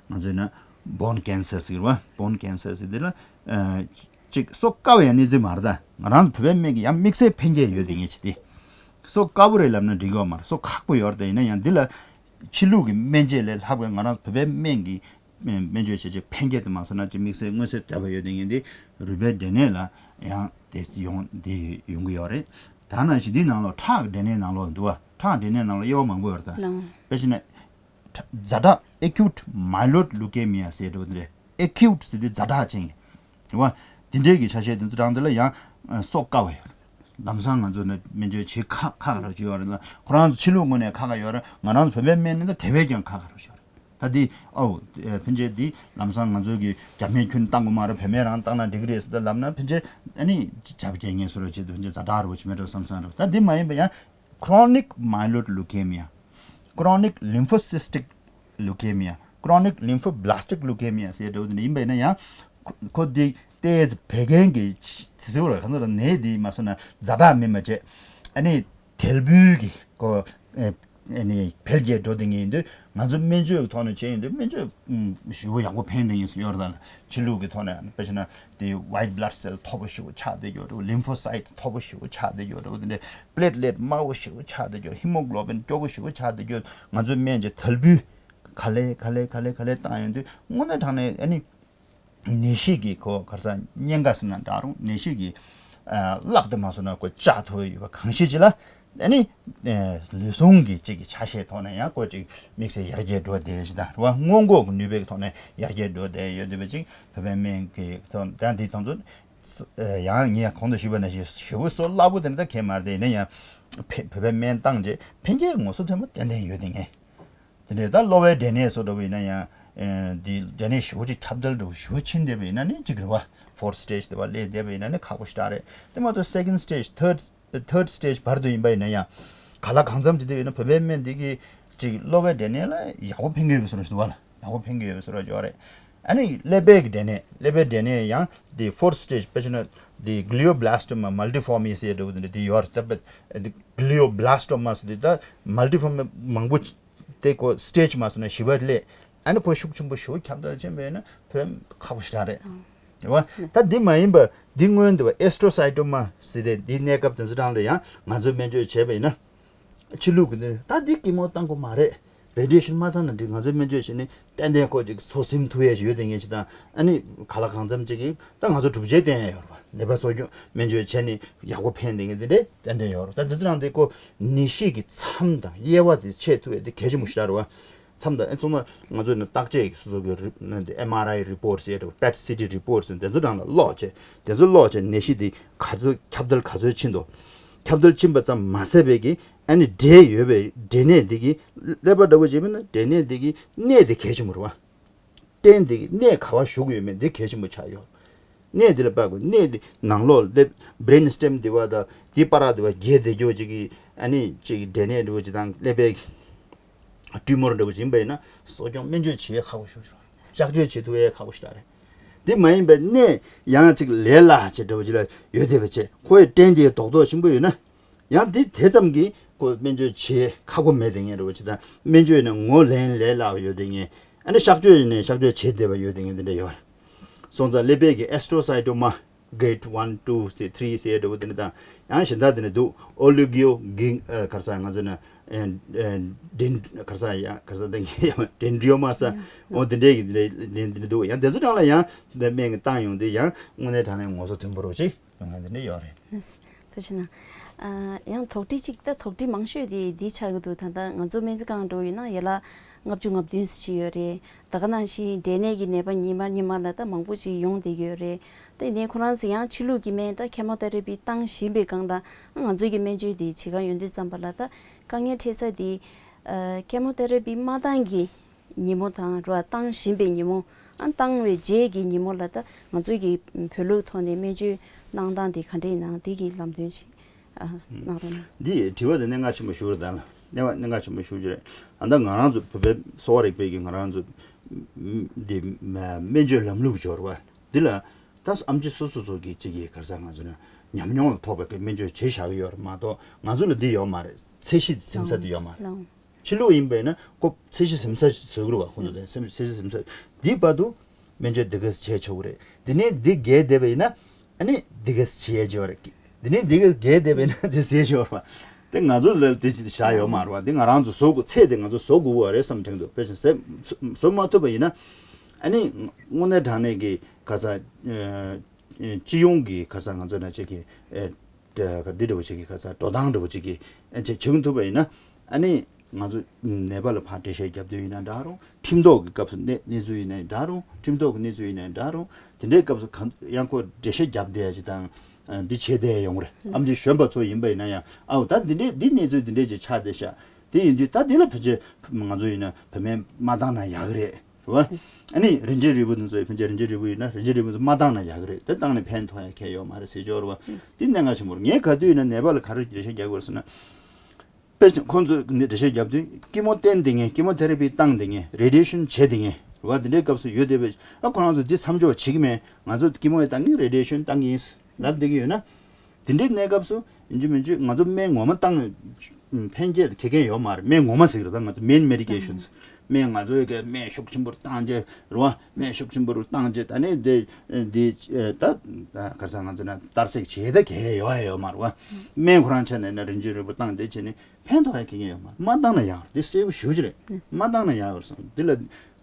ང་ཚོས་ན་bone cancer ཟེར་བ། bone cancer ཟེར་འདི་ལ་ཨ། ཅིག་གསོ་དཀའ་བའི་ཡང་གནས་ཚུལ་མ་རེད་ད། ང་རང་ཚོ་བོད་པའི་སྨན་གྱི་ཡང་དམིགས་བསལ་ཕན་སྐྱེད་ཡོད་དེ་ངེས་ཅི་སྟེ། གསོ་དཀའ་པོ་རེད་ལབ་ན་འགྲིག་གི་ཡོད་མ་རེད། གསོ་ཁག་པོ་ཡོད་རེད་ད། ཡིན་ན་ཡང་འདི་ལ་ཕྱི་ལུགས་ཀྱི་སྨན་དཔྱད་ལས་ལྷག་པའི་ང་རང་ཚོ་བོད་པའི་སྨན་གྱི་སྨན་བཅོས་བྱས་རྗེས་ཕན་སྐྱེད་དུ་མ་སོང་ན་ཅིག་དམིགས་བསལ་མངོན་གསལ་དོད་པ་ཡོད་དེ་ངེས་འདི་རུས་པའི་འབྲས་ནད་ལ་ཡང་དེ་ཡོང་འདི་ཡོང་གི་ཡོད་རེད། ད་ནང་བཞིན་འདིའི་ནང་ལོགས་ཁྲག་འབྲས་ནད་ནང་ལོགས་འདུག་བ། ཁྲག་འབྲས་ནད་ནང་ལོགས་དབྱེ་བ་མང་པོ་ཡོད་རེད་ད། དཔེ་བྱས་ན། ཛ་དྲག་acute myeloid leukemia ཟེར་འགྲོ་འདི་རེད། acute ཟེར་དུས་ཛ་དྲག་ཅན་ཡིན། རེད་བ། འདི་འདྲའི་གི་ཆ་ཤས་དེ་ཚོ་རང་འདི་ལ་ཡང་གསོ་དཀའ་བ་ཡོད། ལམ་སང་ང་ཚོ་ནི་སྨན་བཅོས་བྱེད་ཁག་ཁག་ར་ཅིག་ཡོད་རེད་ལ། ཁོ་རང་ཚོ་ཕྱི་ལུགས་ངོས་ནས་ཁག་ཁག་ཡོད་རེད། ང་རང་ཚོ་བོད་པའི་སྨན་ནི་ད་དེ་བས་ཀྱང་ཁག་ཁག་ར་ཅིག་ཡོད་རེད། ད་འདི་ཨོ་ཕན་ཆད་འདི་ལམ་སང་ང་ཚོ་གི་རྒྱ་སྨན་ཁྱོན་བཏང་དགོས་མ་རེད། བོད་སྨན་རང་བཏང་ན་འགྲིག་གི་རེད་ཟེར་ད་ལབ་ན་ཕན་ཆད་ཨ་ནི་བྱ་བ་རྒྱལ་ངན་སོ་ར་ཅིག་ཕན་ཆད་ཛ་དྲག་ར་བོ་ཅིག་མེད་འགྲོ་བསམ་བསམ་རེད། ད་འདི་མ་ཡིན་པ་ཡང་chronic myeloid leukemia, chronic lymphocytic leukemia, chronic lymphoblastic leukemia ཟེར་འདྲ་བོ་དེ་འདྲ་ཡིན་པ་ཡིན་ན་ཡང་ཁོ་འདི་ཏོག་ཙམ་བད་ཀན་གྱི་དེ་ཚོ་ལ་གང་ཚོ་ལ་ནད་འདི་མ་སོང་ན་ཛ་དྲག་མིན་པ་བྱས། ཨ་ནི་དལ་བུའི་གི་ཁོ་ཨེ་ ཨ་ནི་འཕེལ་རྒྱས་འགྲོ་བསྡད་མཁན་ཡིན་དུས། ང་ཚོ་སྨན་བཅོས་ཀྱི་ཐོག་ནས་བྱས་ཡོང་དུས། སྨན་བཅོས་ཞེ་པོ་ཡག་པོ་ཕན་བསྡད་མཁན་ཞིག་ཡོད་རེད་ད། ཕྱི་ལུགས་ཀྱི་ཐོག་ནས་དཔེ་བྱས་ན་དེ་white blood cell མཐོ་པོ་ཞེ་པོ་ཆགས་བསྡད་ཡོད་འགྲོ། lymphocyte མཐོ་པོ་ཞེ་པོ་ཆགས་བསྡད་ཡོད་འགྲོ། དེ་འདྲའི་platelet དམའ་པོ་ཞེ་པོ་ཆགས་བསྡད་ཡོད། hemoglobin སྐྱོ་པོ་ཞེ་པོ་ཆགས་བསྡད་ཡོད། ང་ཚོའི་སྨན་གྱི་དལ་འབུལ་ག་ལེ་ག་ལེ་ག་ལེ་ག་ལེ་བཏང་ཡོང་དུས། དངོས་གནས་དྲང་གནས་ཨ་ནི་ནད་གཞི་གི་ཁོ་ག་རེ་ཟེར། གཉན་ཁ་ཟེར་ན་འདྲ་རུང་། ནད་གཞི་གི་ཨ་རླབས་དེ་མ་སོང་ན་ཁོ་བཅག་ཐུབ་ཡོད་པ་གང་ཤེས་ཅིག་ལ། ཨ་ནི་ཨ་ལུས་ཟུངས་ཀྱི་ཅིག་གི་ཆ་ཤས་ཐོག་ནས་ཡང་ཁོ་ཅིག་དམིགས་བསལ་ཡར་རྒྱས་འགྲོ་བསྡད་ཡོད་ཅིག་དང་། རེད་བ། སྔོན་འགོག་གི་ནུས་པའི་ཐོག་ནས་ཡར་རྒྱས་འགྲོ་བསྡད་ཡོད་བསྡད་པ་ཅིག་བོད་པའི་སྨན་གྱི་ཐོག་ད་འདི་ཐོག་ཏུ་ཡང་ངས་གོང་དུ་ཞུས་པ་ནང་བཞིན་ཞེ་པོ་བཟོ་སླ་པོ་དེ་འདྲ་གང་ཡང་མ་རེད་དེ། ཡིན་ན་ཡང་ཕན་བོད་པའི་སྨན་བཏང་རྗེས་ཕན་ཁྱེད་ངོ་སོ་ཐོན་པ་ཏན་ཏན་ཡོད་བསྡད་མཁན། དེ་ནས་ད་གློ་བའི་འབྲས་ནད་སོགས་འདྲ་པོ་ཡིན་ན་ཡང་། ཨ་འདི་འབྲས་ནད་ཞེ་པོ་ཅིག་ཁྱབ་གདལ་འདྲ་པོ་ཞེ་པོ་ཕྱིན་བསྡད་པ་ཡིན་ན་ནི་གཅིག་རེད་བ། fourth stage དེ་བ་སླེབས་བསྡད་པ་ཡིན་ན་ནི་ཁག་པོ་ཞེ་དྲག་རེད། དེ་མ་གཏོགས་second stage, third, third stage བར་དུ་ཡིན་པ་ཡིན་ན་ཡང་། ག་ལ་གང་འཚམ་ཅིག་དེ་ཡིན་ན་བོད་པའི་སྨན་འདི་གིས་ཅིག་གློ་བའི་འབྲས་ནད་ལ་ཡག་པོ་ཕན་གྱི་ཡོད་པའི་བཟོ་འདྲ་ཞིག་འདུག་བ་ལ། ཡག་པོ་ཕན་གྱི་ཡོད་པའི་བཟོ་འདྲ་ཅིག་ཡོད་རེད། ཨ་ནི་ཀླད་པའི་གི་འབྲས་ནད། ཀླད་པའི་འབྲས་ནད་ཡང་འདི་fourth stage དཔེ་བྱས་ན་འདི་glioblastoma multiforme ཟེར་འདྲ་པོ་དེ་འདྲ་དེ་ཡོད་རེད། ད་དཔེ་འདི་glioblastoma ཟེར་དེ་ད་multiforme མང་པོ་དེ་ཁོ་stage མ་སོང་ན་བཞི་པ་སླེབས། ཨ་ནི་ཁོ་ཤུགས་ཆེན་པོ་ཞེ་པོ་ཁྱབ་གདལ་ཕྱིན་པ་ཡིན་ན་བོད་ཁག་པོ་ཞེ་དྲག་རེད། རེད་བ། ད་འདི་མ་ཡིན་པ་འདི་སྔོན་དུ་བ་astrocytoma ཟེར་ཏེ་འདི་གནས་སྐབས་དེ་ཚོ་གྲས་ལ་ཡང་ང་ཚོས་སྨན་བཅོས་བྱས་པ་ཡིན་ན། ཕྱི་ལུགས་ཀྱི་འདི་ད་འདི་ཀི་མོ་བཏང་དགོས་མ་རེད། radiation མ་བཏང་ན་འགྲིག་ང་ཚོས་སྨན་བཅོས་བྱས་ནས་ཏན་ཏན་ཁོ་ཅིག་འཚོ་ཟིན་ཐུབ་ཡས་ཡོད་དེ་ངེས་ཅི་དང་། ཨ་ནི་ག་ལ་གང་འཚམ་ཅིག་གིས་ད་ང་ཚོ་སྒྲུབ་བྱེད་བསྟན་ཡས་ཡོད་རེད་བ། ནད་པ་གསོ་སྐྱོང་སྨན་བཅོས་བྱས་ནས་ཡག་པོ་ཕན་དེ་ངེས་འདི་འདྲས་ཏན་ཏན་ཡོད་རེད། ད་འདི་ཚོ་རང་འདི་ཁོ་ནད་གཞི་གི་མཚམས་དང་དབྱེ་བ་དེ་ཕྱེ་ཐུབ་ཡས་དེ་གལ་ཆེན་པོ་ཞིག་རེད་བ། མཚམས་དང་ཨེ་ཚང་མ་ང་ཚོས་ནི་བརྟག་དཔྱད་ཀྱི་སོ་སོ་གི་རིབ་ནི་འདི་MRI report ཟེར་ཡས་རེད་བ། PET CT report ཟེར་དེ་ཚོ་རང་ལ་ཀློག་བྱས། དེ་ཚོ་ཀློག་བྱས་ནད་གཞི་འདི་ག་ཚོད་ཁྱབ་གདལ་ག་ཚོད་ཕྱིན་འདུག་ཁྱབ་གདལ་ཕྱིན་པ་ཙམ་མ་ཟད་པའི་གི་ཨ་ནི་འབྲས་ཡོད་པའི་འབྲས་ནད་འདི་གི་ཀླད་པ་འདྲ་པོ་བྱས་པས་ན་འབྲས་ནད་འདི་གི་གནས་འདི་གལ་ཆེན་པོ་རེད་བ། སྟེང་འདི་གི་གནས་ག་བ་བཞུགས་ཡོད་མེད་འདི་གལ་ཆེན་པོ་ཆགས་ཡོད། གནས་འདི་ལ་དཔག་དགོས། གནས་འདི་ནང་ལོགས་ཀླད་brain stem འདི་བ་དང་འདི་བར་འདི་བ་རྒྱས་བསྡད་རྒྱུ་ཅིག་གི་ཨ་ནི་ཅིག་འབྲས་ནད་འདྲ་པོ་ཅིག་དང་ཀླད་པའི་tumor འདྲ་པོ་ཅིག་ཡིན་པ་ཡིན་ན་གསོ་སྐྱོང་སྨན་བཅོས་བྱེད་ཡས་ཁག་པོ་ཞེ་པོ་ཞིག་རེད། གཤག་བཅོས་བྱེད་ཐུབ་ཡས་ཁག་པོ་ཞིག་རེད། འདི་མ་ཡིན་པའི་གནས་ཡང་ཅིག་ལས་སླ་ཅིག་འདྲ་པོ་ཅིག་ལ་ཡོད་བསྡད་པ་བྱས། ཁོའི་སྟེང་འདི་རྡོག་རྡོག་ཆེན་པོ་ཡོད་ན། ཡང་འདི་དེ་ཙམ་གྱིས་ཁོ་སྨན་བཅོས་བྱེད་ཁག་པོ་མེད་དེ་ངེས་འདྲ་པོ་ཅིག་དང་། སྨན་བཅོས་ནས་ངོ་ལེན་ལས་སླ་བ་ཡོད་དེ་ངེས། ཨ་ནི་གཤག་བཅོས་ནས་གཤག་བཅོས་བྱེད་བདེ་བ་ཡོད་དེ་ངེས་འདི་འདྲ་ཡོད་རེད། སོང་ཙང་ཀླད་པའི་གི་astrocytoma grade one two ཟེར་three ཟེར་འདྲ་པོ་དེ་འདྲ་དང་། ཡང་གཞན་དག་དེ་འདྲ་འདུག oleo གི་ཨ་ག་རེ་ཟེར་ང་ཚོ་ན་ཨ་ཨ་dend- ག་རེ་ཟེར་ཡ་ག་རེ་ཟེར་དེ་dendrioma ཟེར། འོ་དེ་འདྲའི་གི་དེ་འདྲ་དེ་འདྲ་འདུག་ཡང་དེ་ཚོ་གྲས་ལ་ཡང་དེ་སྨན་གི་བཏང་ཡོང་དུས་ཡང་དངོས་གནས་དྲང་གནས་ངོ་སོ་མཐོན་པོ་རོ་ཅིག་ཡོང་ཡ་དེ་འདྲ་ཡོད་རེད། ཐུགས་རྗེ་གནང་། ཨ་ཡང་དོགས་འདྲི་གཅིག་ད་དོགས་འདྲི་མང་ཤོས་དེ་འདི་ཆགས་ཀྱི་འདུག་ད་ལྟ་ང་ཚོ་སྨན་རྩིས་ཁང་འགྲོ་ཡོད་ན་ཡ་ལ་ལྔ་བཅུ་ང་བདུན་ཙམ་ཅིག་ཡོད་རེད། ད་ག་ནང་བཞིན་འབྲས་ནད་ཀྱི་ནད་པ་ཉི་མ་ཉི་མ་ལ་ད་མང་པོ་ཅིག་ཡོང་བསྡད་ཀྱི་ཡོད་རེད། ད་ཡིན་ནའི་ཁོ་རང་ཚོ་ཡང་ཕྱི་ལུགས་ཀྱི་སྨན་ད་chemotherapy བཏང་བཞིན་པའི་སྒང་དང་ང་ཚོའི་གི་སྨན་བཅོས་དེ་བྱེད་ག་ཡོང་དུས་ཙམ་པ་ལ་ད་དཀའ་ངལ་འཕྲད་ས་དེ་ཨ་chemotherapy མ་བཏང་གི་ཉིན་མོ་དང་ར་བཏང་བཞིན་པའི་ཉིན་མོ། ཨ་བཏང་བའི་རྗེས་ཀྱི་ཉིན་མོ་ལ་ད་ང་ཚོའི་གི་བོད་ལུགས་ཐོག་ནས་སྨན་བཅོས་གནང་སྟངས་དེ་ག་འདྲ་ཡིན་ནའང་དེ་གི་ལམ་སྟོན་ཞིག་ཨ་གནང་རོགས་གནང་། འདི་དྲི་བ་དེ་གནད་འགག་ཆེན་པོ་ཞིག་རེད་ད། གནད་འགག་གནད་འགག་ཆེན་པོ་ཞིག་རེད། ཨ་ད་ང་རང་ཚོ་བོད་པའི་གསོ་བ་རིག་པའི་གི་ང་རང་ཚོ་འདི་སྨན་བཅོས་ལམ་ལུགས་སྦྱོར་བ་འདི་ལ་ད་ཨེམ་ཆི་སོ་སོ་སོ་གི་གཅིག་གི་ག་རེ་ཟེར་ང་ཚོ་ན་ཉམས་མྱོང་ལ་ཐོགས་པའི་གི་སྨན་བཅོས་བྱེད་བཞག་གི་ཡོད་རེད་མ་གཏོགས། ང་ཚོ་ལ་འདི་ཡོད་མ་རེད། ཚད་གཞི་འཛིན་ས་འདི་ཡོད་མ་རེད། ལགས། ཕྱི་ལུགས་ཡིན་པས་ན་ཁོ་ཚད་གཞི་འཛིན་ས་བཟོ་གི་རེད་བ། ཁོ་ཚོ་དེ་ཚད་གཞི་འཛིན་ས་འདི་བར་དུ་སྨན་བཅོས་འདི་གས་བྱས་ཆོག་གི་རེད། དེ་ནས་འདི་རྒྱས་བསྡད་པ་ཡིན་ན་ཨ་ནི་འདི་གས་བྱས་ཆོག་རེད། དེ་ནས་འདི་གས་རྒྱས་བསྡད་པ་ཡིན་ན་འདི་བྱས་ཆོག་རེད་བ། དེ་ང་ཚོ་ལ་དེ་ཅིག་བཞག་ཡོད་མ་རེད་བ། འདི་ང་རང་ཚོ་བཟོ་དགོས། ཚད་དེ་ང་ཚོ་བཟོ་དགོས་བ་རེད་བསམ་དྲན་འདུག་དཔེ་ཆ་བཟོ་མ་ཐུབ་པ་ཡིན་ན་ཨ་ནི་དངོས་གནས་དྲང་གནས་ཀྱི་ག་ས་སྤྱི་ཡོངས་ཀྱི་ག་ས་ང་ཚོ་ན་ཅིག་གི་ཨེ། འདི་འདྲ་བོ་ཅིག་གི་ག་ས་འགྲོ་སྟངས་འདྲ་བོ་ཅིག་གི་ཨེ་ཅིག་བྱུང་ཐུབ་པ་ཡིན་ན། ཨ་ནི་ང་ཚོ་ནད་པ་ལ་ཕར་འགྲེལ་བཤད་རྒྱབ་དུས་ཡིན་ན་འདྲ་རུང་། ཁྲིམས་ཐོག་གི་སྐབས་སུ་གནས་གནས་ཚུལ་ཡིན་ན་འདྲ་རུང་། ཁྲིམས་ཐོག་གི་གནས་ཚུལ་ཡིན་ན་འདྲ་རུང་། དེ་འདྲའི་སྐབས་སུ་གང་ཡང་ཁོ་འགྲེལ་བཤད་རྒྱབ་བསྡད་ཡ་ཅིག་དང་། ཨ་འདི་བྱས་བསྡད་ཡ་ཡོང་རེད། ཨེམ་ཆི་གཞོན་པ་ཚོ་ཡིན་པ་ཡིན་ན་ཡང་། ཨའོ་ད་འདི་འདྲའི་འདི་གནས་ཚུལ་འདི་འདྲའི་ཅིག་ཆགས་བསྡད་ཤག་དེ་ཡིན་དུས་ད་འདི་ལ་ཕལ་ཆེར་ང་ཚོ་ཡིན་ན་བོད་སྨན་མ་བཏང་ན་ཡག་གི་རེད། རེད་བ། ཨ་ནི་རིན་ཆེན་རིལ་བུ་དེ་ཚོ་ཕན་ཆད་རིན་ཆེན་རིལ་བུ་ཡིན་ན་རིན་ཆེན་རིལ་བུ་ཚོ་མ་བཏང་ན་ཡག་གི་རེད། དེ་བཏང་ནས་ཕན་ཐོགས་ཡ་གང་ཡང་ཡོད་མ་རེད་ཟེར་ཆོག་རེད་བ། འདི་གནད་འགག་ཆེན་པོ་རེད། ངས་ག་དུས་ཡིན་ན་ནད་པ་ལ་ག་རེ་འགྲེལ་བཤད་རྒྱག་དགོས་རེད་ཟེར་ན། དཔེ་ཆ་ཁོང་ཚོས་འགྲེལ་བཤད་རྒྱབ་དུས་ཀི་མོ་བསྟེན་བསྡད་མཁན། ཀི་མོ་ཐེ་ར་པི་བཏང་བསྡད་མཁན། རེ་ཌི་ཡེ་ཤན་བྱེད་བསྡད་མཁན་རེད་བ། འདི་འདྲའི་སྐབས་སུ་ཡོད་བསྡད་པས། ཨ་ཁོ་རང་ཚོ་འདི་མཚམས་འཇོག་བྱེད་ཀྱི་མེད། ང་ཚོ་ཀི་མོ་ཡང་བཏང་གི་རེ་ཌི་ཡེ་ཤན་བཏང་གི་ཡིན་ལབ་བསྡད་ཀྱི་ཡོད་ན། དེ་འདྲའི་གནས་སྐབས་སུ་ ཡིན་གཅིག་མིན་གཅིག་ང་ཚོ་སྨན་ངོ་མ་བཏང་ཕན་སྐྱེད་ཁེ་མཁན་ཡོད་མ་རེད། སྨན་ངོ་མ་ཟེར་གི་རེད། ད་ང་ཚོ་main medications སྨན་ང་ཚོའི་གི་སྨན་ཤུགས་ཆེན་པོར་བཏང་རྗེས་རེད་བ། སྨན་ཤུགས་ཆེན་པོར་བཏང་རྗེས་ད་ནི་འདི་འདི་ད་ག་རེ་ཟེར་ང་ཚོ་ན་གཏར་སྲེག་བྱེད་ད་གལ་ཡོད་ཡོད་མ་རེད་བ། སྨན་ཁོ་རང་ཆ་ནས་ན་རིན་ཆེན་རིལ་བུ་བཏང་བསྡད་བྱས་ནས་ཕན་ཐོགས་ཡ་ཁེ་མཁན་ཡོད་མ་རེད། མ་བཏང་ན་ཡག་རེད། འདི་གསལ་པོ་ཞེ་པོ་ཅིག་རེད། མ་བཏང་ན་ཡག་ཡོད་རེད་བསམ། འདི་ལ་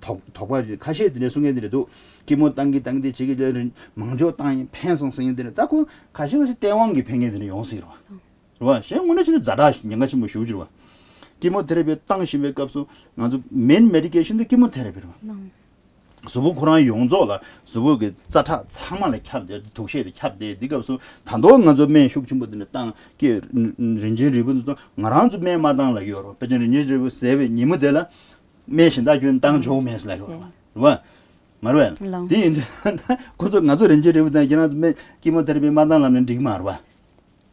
དོགས་དོགས་པ་ཁ་ཤས་འདི་འདྲ་གསུང་མཁན་འདི་འདྲ་འདུག་ཀི་མོ་བཏང་གི་བཏང་གི་དེ་བྱེད་ཀྱི་ལས་རིན་མང་ཆོག་བཏང་ཡིན་ཕན་སོང་ཟེར་མཁན་འདི་འདྲ། ད་ཁོ་ཁ་ཤས་ཁ་ཤས་སྟེས་དབང་གིས་ཕན་མཁན་འདི་འདྲ་ཡོང་སྲིད་རེད་བ། རེད་བ། གཞན་དངོས་གནས་བྱས་ན་ཛ་དྲག་ཉེན་ཁ་ཆེན་པོ་ཞེ་པོ་ཅིག་རེད་བ། ཀི་མོ་ཐེ་ར་པི་བཏང་བཞིན་པའི་སྐབས་སུ་ང་ཚོ་main medication དེ་ཀི་མོ་ཐེ་ར་པི་རེད་བ། གཟུགས་པོ་ཁོ་རང་ཡོངས་རྫོགས་ལ་གཟུགས་པོ་གི་རྩ་ཁྲག་ཚང་མ་ལ་ཁྱབ་བསྡད། དུག་ཤེད་དེ་ཁྱབ་བསྡད། འདི་སྐབས་སུ་ད་དུང་ང་ཚོ་སྨན་ཤུགས་ཆེན་པོ་འདི་འདྲ་བཏང་ཀི་རིན་ཆེན་རིལ་བུ་འདི་ཚོ་ང་རང་ཚོ་སྨན་མ་བཏང་ལབ་ཀྱི་ཡོད་རེད་བ། དཔེ་ཅན་རིན་ཆེན་རིལ་བུ་ཟས་པའི་ཉིན་མོ་དེ་ལ་སྨན་གཞན་དག་ཁྱོན་བཏང་ཆོག་མེད་ལབ་ཀྱི་ཡོད་རེད་བ། མ་རེད་བས། ལགས། དེ་ཡིན་དུས་ཁོ་ཚོ་ང་ཚོ་རིན་ཆེན་རིལ་བུ་དང་ཁྱེད་རང་ཚོ་སྨན་ཀི་མོ་ཐེ་ར་པི་མ་བཏང་ལབ་ན་འགྲིག་མ་རེད་བ།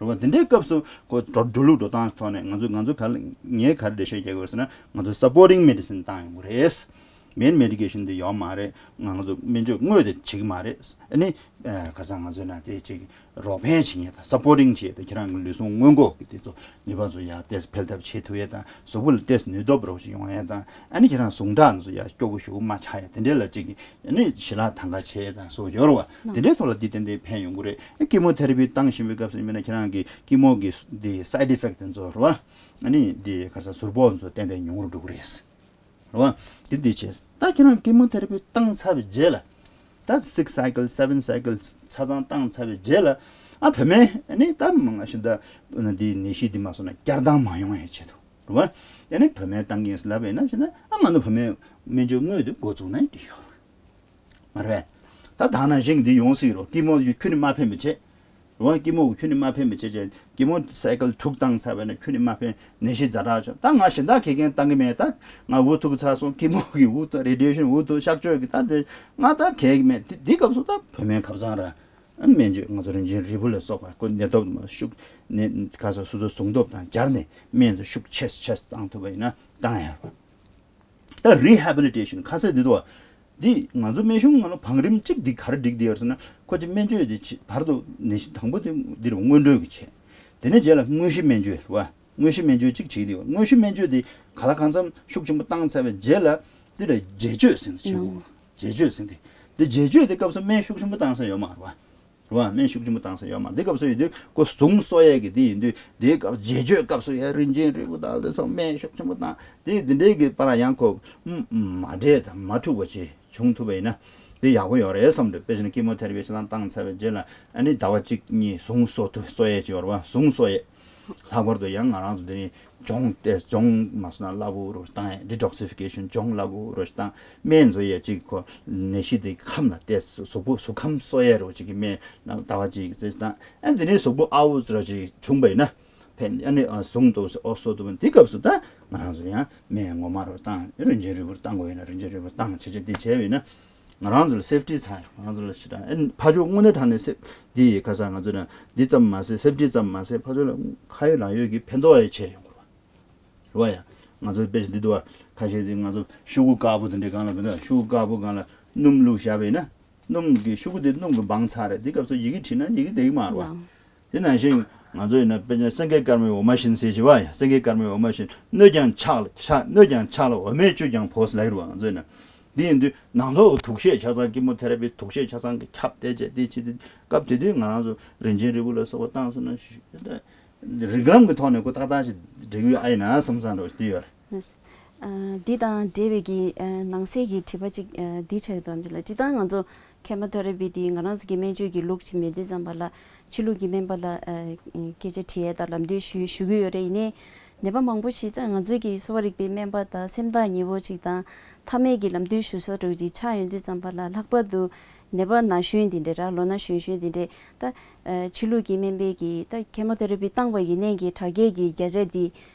རེད་བ། དེ་འདྲའི་སྐབས་སུ་ཁོ་འགྲོ་འགྲོ་ལུགས་འགྲོ་སྟངས་ཐོག་ནས་ང་ཚོ་ང་ཚོ་ག་ལ་ངས་ག་རེ་འགྲེལ་བཤད་རྒྱག་དགོས་ཟེར་ན་ང་ཚོ་supporting medicine བཏང་ཡོང་གི་རེད། main medication དེ་ཡོད་མ་རེད། ང་ཚོ་སྨན་བཅོས་དངོས་དེ་བྱེད་ཀྱི་མ་རེད། ཨ་ནི་ཁ་སང་ང་ཚོ་ན་དེ་ཅིག་རོགས་ཕན་བྱེད་མཁན་དང་supporting བྱེད་དང་ཁྱེད་རང་གི་ལུས་ཟུངས་སྔོན་འགོག་གི་དེ་ཚོ་ནུས་པ་ཚོ་ཡར་ཏོག་ཙམ་འཕེལ་ཐབས་བྱེད་ཐུབ་ཡས་དང་གཟུགས་པོ་ལ་ཏོག་ཙམ་ནུས་སྟོབས་རོགས་ཅིག་ཡོང་ཡས་དང་ཨ་ནི་ཁྱེད་རང་ཟུངས་ཁྲག་ཚོ་ཡར་སྐྱོ་པོ་ཞེ་པོ་མ་ཆགས་ཡས་དེ་འདྲའི་ལ་ཅིག་ཨ་ནི་ཞི་ལྷག་དང་ག་བྱས་དང་སོགས་ཡོད་རེད་བ། དེ་འདྲའི་ཐོག་ལ་འདི་ཏན་ཏན་ཕན་ཡོང་གི་རེད། ཀི་མོ་ཐེ་ར་པི་བཏང་བཞིན་པའི་སྐབས་སུ་ཡིན་ན་ཁྱེད་རང་གི་ཀི་མོ་གི་འདི་side effect དེ་ཚོ་རེད་བ། ཨ་ནི་འདི་ག་རེ་ཟུར་པོ་ཚོ་ཏན་ཏན་ཉུང་རུ་འགྲོ་གི་རེད། རེད་བ། འདི་འདི་བྱས། ད་ཁྱེད་རང་ཀི་མོ་ཐེ་ར་པི་བཏང་ཚར་བའི་རྗེས་ལ། ད་six cycle seven cycle ཆ་ཚང་བཏང་ཚར་བའི་རྗེས་ལ། ཨ་བུད་མེད་ཨ་ནི་ད་མང་ང་ཤི་ད་འདི་ནད་གཞི་འདི་མ་སོང་ན་བསྐྱར་ལྡང་མ་ཡོང་ཡའི་ཆེད་དུ། རེད་བ། ཨ་ནི་བུད་མེད་བཏང་གི་ཡིན་ལབ་པ་ཡིན་ན་ཤི་ན་ཨ་ང་ཚོ་བུད་མེད་སྨན་བཅོས་དངོས་དེ་འགོ་བཙུགས་ན་འགྲིག་ཡོད། མ་རེད། ད་ད་ནང་བཞིན་འདི་ཡོང་སྲིད་རོ། ཀི་མོ་ཁྱོན་ནས་མ་ཕན་པ་བྱེད། རོ། ཀི་མོ་ཁྱོན་ནས་མ་ཕན་པ་བྱེད་ཅེས་ཀི་མོ་སའི་ཀལ་དྲུག་བཏང་ཚར་བས་ན་ཁྱོན་ནས་མ་ཕན། ནད་གཞི་ཛ་དྲག་བྱུང་། ད་ང་གཞན་དག་གེ་གན་བཏང་གི་མེད། ད་ང་འུ་ཐུག་ཚར་སོང་། ཀི་མོ་གི་འུ་ཐུག་རེ་ཌི་ཡེ་ཤན་འུ་ཐུག་གཤག་བཅོས་ཀྱི་ད་དེ་ང་ད་གེ་གི་མེད། དེ་དེ་སྐབས་སུ་ད་བུད་མེད་ཁ་སང་ར་སྨན་བཅོས་ང་ཚོ་རིན་ཆེན་རིལ་བུ་ལ་སོགས་པ་ཁོ་ནད་སྟོབས་མ་ཤུགས་ནད་ག་ས་སོ་སོ་ཟུངས་སྟོབས་དང་སྦྱར་ནས་སྨན་ཚོ་ཤུགས་ཆེ་ཆེ་བཏང་ཐུབ་པ་ཡིན་ན་བཏང་ཡ་རོ། ད་rehabilitation ཁ་གསལ་འདི་འདུག་བ། འདི་ང་ཚོ་སྨན་གཞུང་ནང་ལ་བང་རིམ་གཅིག་འདི་ག་རེ་བསྒྲིགས་བསྡད་ཡོད་ཟེར་ན། ཁོ་ཅིག་སྨན་བཅོས་འདི་བྱེད་བར་དུ་ནད་གཞི་དང་པོ་འདི་འདིར་སྔོན་འགྲོའི་གི་བྱས། དེ་ནས་རྗེས་ལ་དངོས་གཞི་སྨན་བཅོས་རེད་བ། དངོས་གཞི་སྨན་བཅོས་གཅིག་བྱེད་ཀྱི་འདུག་དངོས་གཞི་སྨན་བཅོས་འདི་ག་ལ་གང་འཚམ་ཤུགས་ཆེན་པོ་བཏང་ཚར་བའི་རྗེས་ལ་འདི་ལ་རྗེས་གཅོད་ཟེར་ནས་བྱེད་དགོས། རྗེས་གཅོད་ཟེར་ཏེ། འདི་རྗེས་གཅོད་འདི་སྐབས་སུ་སྨན་ཤུགས་ཆེན་པོ་བཏང་ས་ཡོད་མ་རེད་བ། རེད་བ། སྨན་ཤུགས་ཆེན་པོ་བཏང་ས་ཡོད་མ་རེད། འདི་སྐབས་སུ་ཡིན་དུས་ཁོ་ཟུངས་གསོ་ཡས་ཀྱི་འདི་ཡིན་དུས་འདིའི་སྐབས་རྗེས་གཅོད་སྐབས་སུ་ཡང་རིན་ཆེན་རིལ་བུ་དང་དེ་ཚོ་སྨན་ཤུགས་ཆེན་པོ་བཏང་དེ་འདི་འདྲའི་གི་པར་ཡང་ཁོ་མ་འདྲེས་དང་མ་འཁྲུག་པ་ཅིག་བྱུང་ཐུབ་པ་ཡིན་ན་དེ་ཡག་པོ་ཡོད་རེད་བསམ་འདུག་དཔེ་བཞིན་ཀི་མོ་ཐེ་ར་པི་ཆ་ཚང་བཏང་ཚར་བའི་རྗེས་ལ་ཨ་ནི་ཟླ་བ་གཅིག་གཉིས་ཟུངས་གསོ་ཐུབ་གསོ་ཡས་ཅིག་ཡོད་རེད་བ། ཟུངས་གསོ་ཡས། ལྷག་པར་དུ་ཡང་ང་རང་ཚོ་འདི་ནི་སྦྱོང་ཏེ་སྦྱོང་མ་སོང་ན་སླ་པོ་རུ་བཏང་ཡས། detoxification སྦྱོང་སླ་པོ་རུ་བཏང་། སྨན་བཟོ་ཡས་གཅིག་ཁོ་ནད་གཞི་དེ་ཁམས་ལ་ཏེ་གཟུགས་པོ་གཟུགས་ཁམས་གསོ་ཡས་རུ་གཅིག་གི་སྨན་ཟླ་བ་གཅིག་ཙམ་བཏང་། ཨ་འདི་ནས་གཟུགས་པོ་ཨའུ་ཙི་རུ་གཅིག་བྱུང་བ་ཡིན་ན་ཕན། ཨ་ནི་ཨ་ཟུངས་ཏོག་ཙམ་ཨོ་གསོ་ཐུབ། འདི་སྐབས་སུ་ད་ང་རང་ཚོ་ཡང་སྨན་ངོ་མ་རུ་བཏང་། རིན་ཆེན་རིལ་བུར་བཏང་དགོས་ཡིན་ན་རིན་ཆེན་རིལ་བུར་བཏང་བྱས་བྱས་འདི་བྱས་པ་ཡིན་ན། ང་རང་ཚོ་ལ་སེབ་ཊི་ཚང་ཡོད། ང་རང་ཚོ་ལ་ཞེ་དྲག་ཨེ་ཕ་ཕྱོགས་དངོས་གནས་དྲང་གནས་སེབ་འདི་ཡི་ཁ་སང་ང་ཚོ་ན་འདི་ཙམ་མ་ཟད་སེབ་ཊི་ཙམ་མ་ཟད་ཕ་ཕྱོགས་ལ་ཁ་ཡོད་ལག་ཡོད་ཀྱི་ཕན་ཐོགས་ཡང་ཆེ་ཡོང་གི་རེད་བ། རེད་བ་ཡ། ང་ཚོ་དཔེ་ཆ་འདི་འདུག་བ། ཁ་ཤས་འདི་ང་ཚོ་ཤོག་གུ་དཀར་པོ་དེ་འདྲའི་སྒང་ལ་མི་འདུག་ཤོག་གུ་དཀར་པོ་སྒང་ལ་སྣུམ་བླུགས་བཞག་པ་ཡིན་ན་སྣུམ་གྱི་ཤོག་གུ་དེ་སྣུམ་གྱིས་སྦངས་ཚར་རེད། འདི་སྐབས་སུ་ཡི་གེ་བྲིས་ན་ཡི་གེ་བསྡད་ཀྱི་མ་རེད་བ། ལགས། དེ་ནང་བཞིན་ང་ཚོ་ཡིན་ན་དཔེར་ན་སེང་གེ་དཀར་མོའི་འོ་མ་བཞིན་ཟེར་བ་ཡ། སེང་གེ་དཀར་མོའི་འོ་མ་བཞིན་གནོད་ཀྱང་ཆག་ལ་ཆག་གནོད་ཀྱང་ཆག་ལ་འོ་མས་བཅུད་ཀྱང་བོས་ལབ་ཀྱི་རེད་བ། ང་ཚོ་ཡིན་ན། འདི་ཡིན་དུས་ནང་ལོགས་དུག་ཤེད་ཆ་ཚང་ཀི་མོ་ཐེ་ར་པི་དུག་ཤེད་ཆ་ཚང་གི་ཁྱབ་བསྡད་བྱས་འདི་བྱེད་དུས་སྐབས་དེ་དུས་ང་རང་ཚོ་རིན་ཆེན་རིལ་བུ་ལ་སོགས་པ་བཏང་སོང་ན་ཞུ་རིགས་ལམ་གྱི་ཐོག་ནས་ཁོ་ཏག་ཏག་ཞིག་འགྲིག་ཡོད་ཨ་ཡིན་ན་བསམ་བསམ་འདྲ་བོ་ཞིག་འདི་ཡོད་རེད། ཨ་འདི་དང་འབྲེལ་བའི་གི་ཨ་ནང་གསེས་ཀྱི་དྲི་བ་ཅིག་ཨ་འདི་ཆགས་ཀྱི་འདུག་ཨམ་ཅི་ལགས། སྤྱིར་བཏང་ང་ཚོ་ཀི་མོ་ཐེ་ར་པི་འདི་ང་རང་ཚོ་གི་སྨན་བཅོས་ཀྱི་ལུགས་ཅིག་མེད་དུས་ཙམ་པ་ལ་ཕྱི་ལུགས་ཀྱི་སྨན་པ་ལ་ཨ་སྐད་ཆ་དྲི་ཡས་དང་ལམ་སྟོན་ཞུ་ཞུ་གི་ཡོད་རེད། ཡིན་ནའི་ནད་པ་མང་པོ་ཞིག་ད་ང་ཚོའི་གི་གསོ་བ་རིག་པའི་སྨན་པ་དང་སེམས་ཐག་ཉེ་བོ་ཅིག་དང་མཐའ་མའི་གི་ལམ་སྟོན་ཞུ་ས་འདྲ་བོ་ཅིག་ཆགས་ཡོང་དུས་ཙམ་པ་ལ་ལྷག་པར་དུ་ནད་པ་ན་གཞོན་འདི་འདྲས་ར་ལོ་ན་གཞོན་གཞོན་འདི་འདྲས་ད་ཕྱི་ལུགས་ཀྱི་སྨན་པའི་གི་ད་ཀི་མོ་ཐེ་ར་པི་བཏང་བ་ཡིན་ནའི་གི་དྲག་སྐྱེད་ཀྱི་བརྒྱ་ཆ་འདི་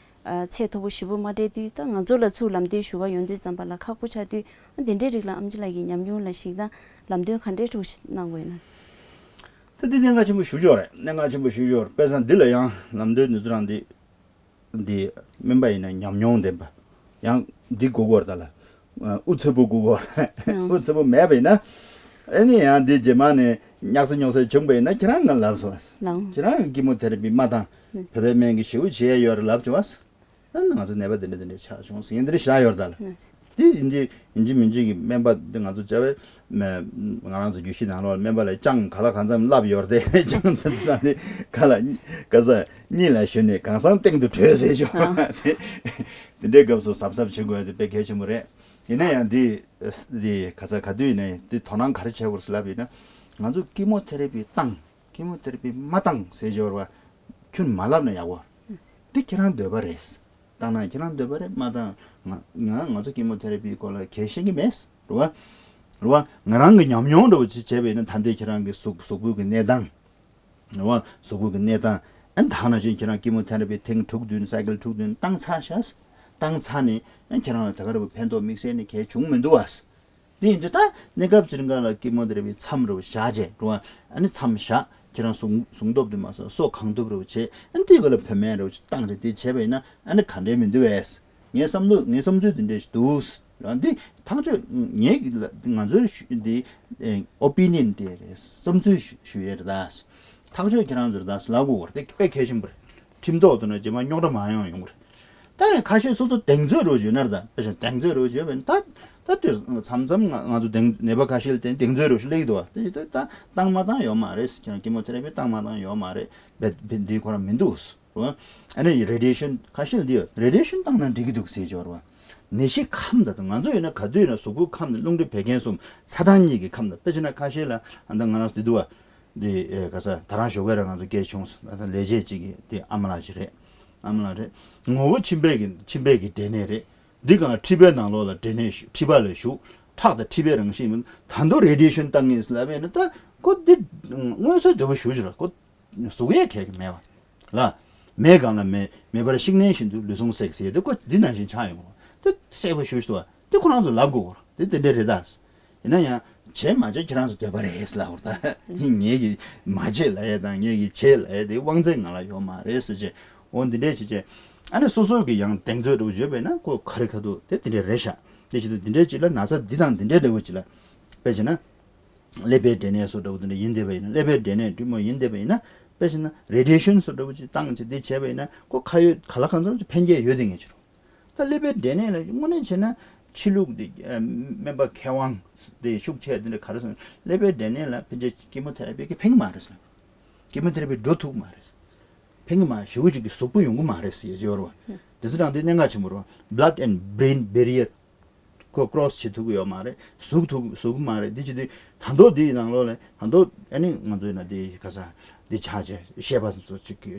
ཚད་མཐོ་པོ་ཞེ་པོ་མ་སྤྲད་དུས་ད་ང་ཚོ་ལ་ཚུར་ལམ་སྟོན་ཞུ་ག་ཡོང་དུས་ཙམ་པ་ལ་ཁག་པོ་ཆགས་དུས་འདི་འདྲས་རིགས་ལ་ཨམ་ཅི་ལགས་ཀྱི་ཉམས་མྱོང་ལ་གཞིགས་ན་ལམ་སྟོན་ག་འདྲས་འདྲ་བོ་ཞིག་གནང་དགོས་ན། ད་འདི་གནད་འགག་ཆེན་པོ་ཞེ་པོ་ཅིག་རེད། གནད་འགག་ཆེན་པོ་ཞེ་པོ་ཅིག་རེད། དཔེ་བཞག་འདི་ལ་ཡང་ལམ་སྟོན་འདི་ཚོ་རང་འདི། འདི་སྨན་པ་ཡིན་ན་ཉམས་མྱོང་ལྡན་པ། ཡང་འདི་དགོས་ཀྱི་རེད་ད་ལ། ཨུ་ཚ་པོ་དགོས་ཀྱི་རེད། ཨུ་ཚ་པོ་མེད་པ་ཡིན་ན། ཨ་ནི་ཡང་འདི་རྗེས་མ་ནས་སྙག་ས་སྙོག་ས་བྱུང་པ་ཡིན་ན་ཁྱེད་རང་ང་ལབ་སོང་། ལགས། ཁྱེད་རང་ཀི་མོ་ཐེ་ར་པི་མ་བཏང་། བོད་པའི་སྨན་གྱི་ཞེ་པོ་བྱས་ཡོད་རེད་ལབ་བྱུང་བ། ཨ་ནི་ང་ཚོ་ནད་པ་འདི་འདྲ་འདི་འདྲ་ཆགས་བྱུང་ཟེར་ཡིན་འདི་འདྲ་བཞག་ཡོད་རེད་ད་ལ། འདི་ཡིན་གཅིག་ཡིན་གཅིག་མིན་གཅིག་གི་སྨན་པ་འདི་ང་ཚོ་བྱ་བའི་ང་རང་ཚོ་རྒྱུད་བཞི་ནང་ལོགས་ལ་སྨན་པ་ལ་ཅང་ག་ལ་གང་འཚམ་བསླབ་ཡོད་རེད་དེ། ཅང་ཚ་ཚ་འདི་ག་ལ་ག་ས་གཉིད་ལ་ཞོན་ནས་གང་སང་སྟེང་དུ་བྲོས་ཟེར་ཞོག་དེ། འདི་འདྲའི་སྐབས་སུ་གཟབ་གཟབ་བྱེད་དགོས་དེ་དཔེ་གལ་ཆེན་པོ་རེད། ཡིན་ན་ཡང་འདི་འདི་ག་ས་ག་དུས་ཡིན་ནའི་འདི་དོ་སྣང་ག་རེ་བྱེད་དགོས་ཟེར་ལབ་ཡིན་ན། ང་ཚོ་ཀི་མོ་ཐེ་ར་པི་བཏང་། ཀི་མོ་ཐེ་ར་པི་མ་བཏང་ཟེར་ཞོར་བ། ཁྱོད་མ་ལབ་ན་ཡག་པོ། འདི་ཁྱེད་རང་འདོད་པ་རེད། བཏང་ན་ཁྱེད་རང་འདོད་པ་རེད། མ་བཏང་། ང་ང་ང་ཚོ་ཀི་མོ་ཐེ་ར་པིའི་སྐོར་ལ་གལ་ཤེས་ཀྱི་མེད། རེད་བ། རེད་བ། ང་རང་གི་ཉམས་མྱོང་འདྲ་བོ་ཅིག་བྱས་པ་ཡིན་ན་ད་ལྟའི་ཁྱེད་རང་གི་གཟུགས་གཟུགས་པོ་གི་གནས་སྟངས། རེད་བ། གཟུགས་པོ་གི་གནས་སྟངས། ཨ་ནི་ད་ནང་བཞིན་ཁྱེད་རང་ཀི་མོ་ཐེ་ར་པི་ཐེངས་དྲུག་བདུན་སའི་ཀལ་དྲུག་བདུན་བཏང་ཚར་ཤག་བཏང་ཚར་ནས་ཨ་ཁྱེད་རང་ལ་ད་ག་རེ་བ་ཕན་ཐོགས་དམིགས་བསལ་ནས་གལ་བྱུང་མི་འདུག་བ། དེ་ཡིན་དུས་ད་གནས་སྐབས་ཕྱིར་འགག་ལ་ཀི་མོ་ཐེ་ར་པི་མཚམས་རེ་བཞག་བྱས་རེད་བ། ཨ་ནི་མཚམས་བཞག་ཁྱེད་རང་གཟུངས་གཟུངས་སྟོབས་དུ་མ་སོང་སོ་གང་ཐུབ་རེ་བྱས། ཨ་ནི་དེའི་སྐོར་ལ་བོད་སྨན་རེ་བྱས་བཏང་བྱས་དེ་བྱས་པ་ཡིན་ན་ཨ་ནི་ག་འདྲའི་མི་འདུག་བས། ངའི་བསམ་བློ་ངའི་བསམ་ཚུལ་དེ་འདྲས་ཞིག་འདུག་རང་འདི་ཐག་གཅོད་ངའི་གི་ལ་ང་ཚོའི་ཞུ་འདི་ཨོ་པི་ནི་ཡན་དེ་རེད། བསམ་ཚུལ་ཞུ་ཞུ་ཡས་རེད་ད། ཐག་གཅོད་ཁྱེད་རང་ཚོ་རེད་ད་ལབ་དགོས་བར་དེ་དཔེ་གལ་ཆེན་པོ་རེད། ཁྲིམས་ཐོག་ཏུ་ན་རྗེས་མ་རྙོག་དྲ་མ་ཡོང་ཡོང་གི་རེད། ད་ཡང་ཁ་ཤས་སོ་སོ་གདེང་ཚོད་རོགས་ཞུས་ན་རེད་ད། དཔེ་བཞག་གདེང་ཚོད་རོགས་ཞུས་པ་ཡིན་ད། ད་དུས་མཚམས་མཚམས་ང་ང་ཚོ་གདེང་ནད་པ་ཁ་ཤས་ལ་བརྟེན་གདེང་ཚོད་རོགས་ཞུ་སླེབས་ཀྱི་འདུག་བ། དེ་ཞིག་ད་ད་བཏང་མ་བཏང་ཡོད་མ་རེད། ཁྱེད་རང་ཀི་མོ་ཐེ་ར་པི་བཏང་མ་བཏང་ཡོད་མ་རེད། བེད་བེད་འདི་ཁོ་རང་མི་འདུག་རེད་བ། ཨ་ནི་རེ་ཌི་ཡེ་ཤན་ཁ་ཤས་ལ་འདི་ཡོད། རེ་ཌི་ཡེ་ཤན་བཏང་ན་འགྲིག་གི་འདུག་ཟེར་ཅོར་བ། ནད་གཞི་ཁམས་དང་ང་ཚོ་ཡོད་ན་ག་དུས་ཡོད་ན་གཟུགས་པོ་ཁམས་ནས་རླུང་མཁྲིས་བད་ཀན་གསུམ་ཚ་གྲང་གཉིས་ཀྱི་ཁམས་དང་། དཔེ་བྱས་ན་ཁ་ཤས་ལ་ཨ་ད་ང་རང་ཚོ་འདི་འདུག་བ། འདི་ཨེ་ག་ས་ད་རང་ཞོགས་ཀས་ར་ང་ཚོ་སྐད་བྱུང་སོང་། ད་ལས་བྱེད་ཅིག་གི་འདི་ཨ་མ་ལགས་ཅིག་རེད། ཨ་མ་ལགས་རེད། ངོ་བོ་མཆིན་པའི་གི་མཆིན་པའི་གི་འབྲས་ནད་རེད། འདི་གང་མཁྲིས་པའི་ནང་ལོགས་ལ་འབྲས་ནད་ཞུགས། མཁྲིས་པ་ལ་ཞུགས། ཁྲག་དང་མཁྲིས་པའི་རང་བཞིན་མིན། ད་དུང་རེ་ཌི་ཡེ་ཤན་བཏང་ངེས་ལབ་ཡས་ན་ད་ཁོ་འདི་མངོན་གསལ་དོད་པོ་ཞུ་ཞུ་ར་ཁོ། གཟུགས་ཡས་གལ་གི་མེད་བ། ལ། མེ་གང་ལ་མེ། མེ་འབར་བཤིག་གནས་བཞིན་དུ་ལུས་ཟུངས་བསྲེགས་ཟེར་ཡས་དེ་ཁོ་འདི་ནང་བཞིན་ཆགས་ཡོང་བ། དེ་གསལ་པོ་ཞུ་ཞུ་བ། དེ་ཁོ་རང་ཚོ་ལབ་དགོས་གོ། དེ་དེ་འདྲ་རེད་ད། ཡིན་ན་ཡང་། བྱེད་མ་བྱེད་ཁྱེད་རང་ཚོ་འདོད་པ་རེད་ལབ་བར་ད། ངེད་ཀྱིས་མ་བྱེད་ལབ་ཡས་དང་ངེད་ཀྱིས་བྱེད་ལབ་ཡས་དེ་དབང་ཚད་ང་ལ་ཡོད་མ་རེད་ཟེར་བྱས། འོ་འདི་འདྲས་བྱས་བྱས། ཨ་ནི་སོ་སོ་གི་ཡང་གདེང་ཚོད་འདྲ་བོ་ཡོད་པས་ན་ཁོ་ག་རེ་ག་འདུག་དེ་འདི་འདྲས་རེད་ཤག་དེ་བྱེད་དུས་འདི་འདྲས་ཅིག་ལ་ན་ཚ་འདི་དང་འདི་འདྲས་འདྲ་བོ་ཅིག་ལ། དཔེ་བྱས་ན། ཀླད་པའི་འབྲས་ནད་སོགས་འདྲ་བོ་དེ་འདྲ་ཡིན་བསྡད་པ་ཡིན་ན། ཀླད་པའི་འབྲས་ནད་འདྲ་མོ་ཡིན་བསྡད་པ་ཡིན་ན། དཔེ་བྱས་ན་རེ་ཌི་ཡེ་ཤན་སོགས་འདྲ་བོ་ཅིག་བཏང་བྱས་དེ་བྱས་པ་ཡིན་ན་ཁོ་ཁ་ཡོད་ག་ལ་གང་འཚམ་ཅིག་ཕན་སྐྱེད་ཡོད་དེ་ངེས་ཅི་རུང་། ད་ཀླད་པའི་འབྲས་ནད་ལ་དངོས་གནས་བྱས་ན་ཕྱི་ལུགས་འདི་སྨན་པ་མཁས་དབང་དེ་ཤུགས་ཆེ་དེ་འདྲ་ག་རེ་སོང་། ཀླད་པའི་འབྲས་ནད་ལ་ཕན་ཆད་ཀི་མོ་ཐེ་ར་པི་གིས་ཕན་གི་མ་རེད་ཟེར། ཀི་མོ་ཐེ་ར་པི་འགྲོ་ཐུབ་མ་རེད། ཕན་གི་མ་ཞེ་པོ་ཅིག་གི་ཟུག་པོ་ཡོང་གི་མ་རེད་ཟེར་ཡ་ཅིག་ཡོད་རེད་བ། དེ་ཚོ་རང་དེ་གནད་འགག་ཆེན་པོ་རེད་བ། Blood and brain barrier ཁོ་ཀྲོ་སི་བྱེད་ཐུབ་ཀྱི་ཡོད་མ་རེད། ཟུག་ཐུབ་ཟུག་གི་མ་རེད། འདི་བྱེད་དུས་ད་མདོ་འདིའི་ནང་ལོགས་ལ་ད་མདོ་ཨ་ནི་ང་ཚོའི་ན་འདི་ག་ས་འདི་ཆ་ཆེ་ཤེས་པ་ཚོ་ཅིག་གི་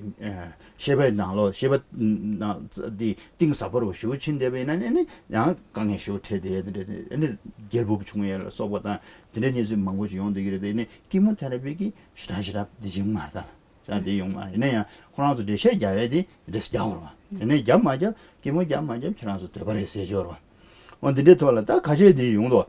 ཤེས་པའི་ནང་ལོགས་ཤེས་པ་ནང་འདི་གཏིང་ཟབ་པོ་རུ་ཞུ་ཕྱིན་བསྡད་པ་ཡིན་ན་ཨ་ནི་ཡང་དཀའ་ངལ་ཞེ་པོ་འཕྲད་བསྡད་ཡ་དེ་འདྲ་ཨ་ནི་རྒྱལ་འབུབ་བྱུང་ཡ་ལ་སོགས་པ་དང་དེ་འདྲའི་གནས་ཚུལ་མང་པོ་ཞིག་ཡོང་བསྡད་ཀྱི་རེད། དེ་ནི་ཀི་མོ་ཐེ་ར་པི་གི་ཞེ་དྲག་ཞེ་དྲག་འདི་བྱུང་མ་རེད་ད། ཡང་དེ་ཡོང་མ་རེད། ཡིན་ན་ཡང་ཁོ་རང་ཚོ་འགྲེལ་བཤད་རྒྱག་ཡས་དེ་རེས་རྒྱག་དགོས་རེད་བ། དེ་ནས་རྒྱབ་མ་རྒྱབ་ཀི་མོ་རྒྱབ་མ་རྒྱབ་ཁྱེད་རང་ཚོ་འདོད་པ་རེད་ཟེར་ཞོར་བ། འོ་འདི་འདྲའི་ཐོག་ལ་ད་ཁ་ཤས་དེ་ཡོང་དོ།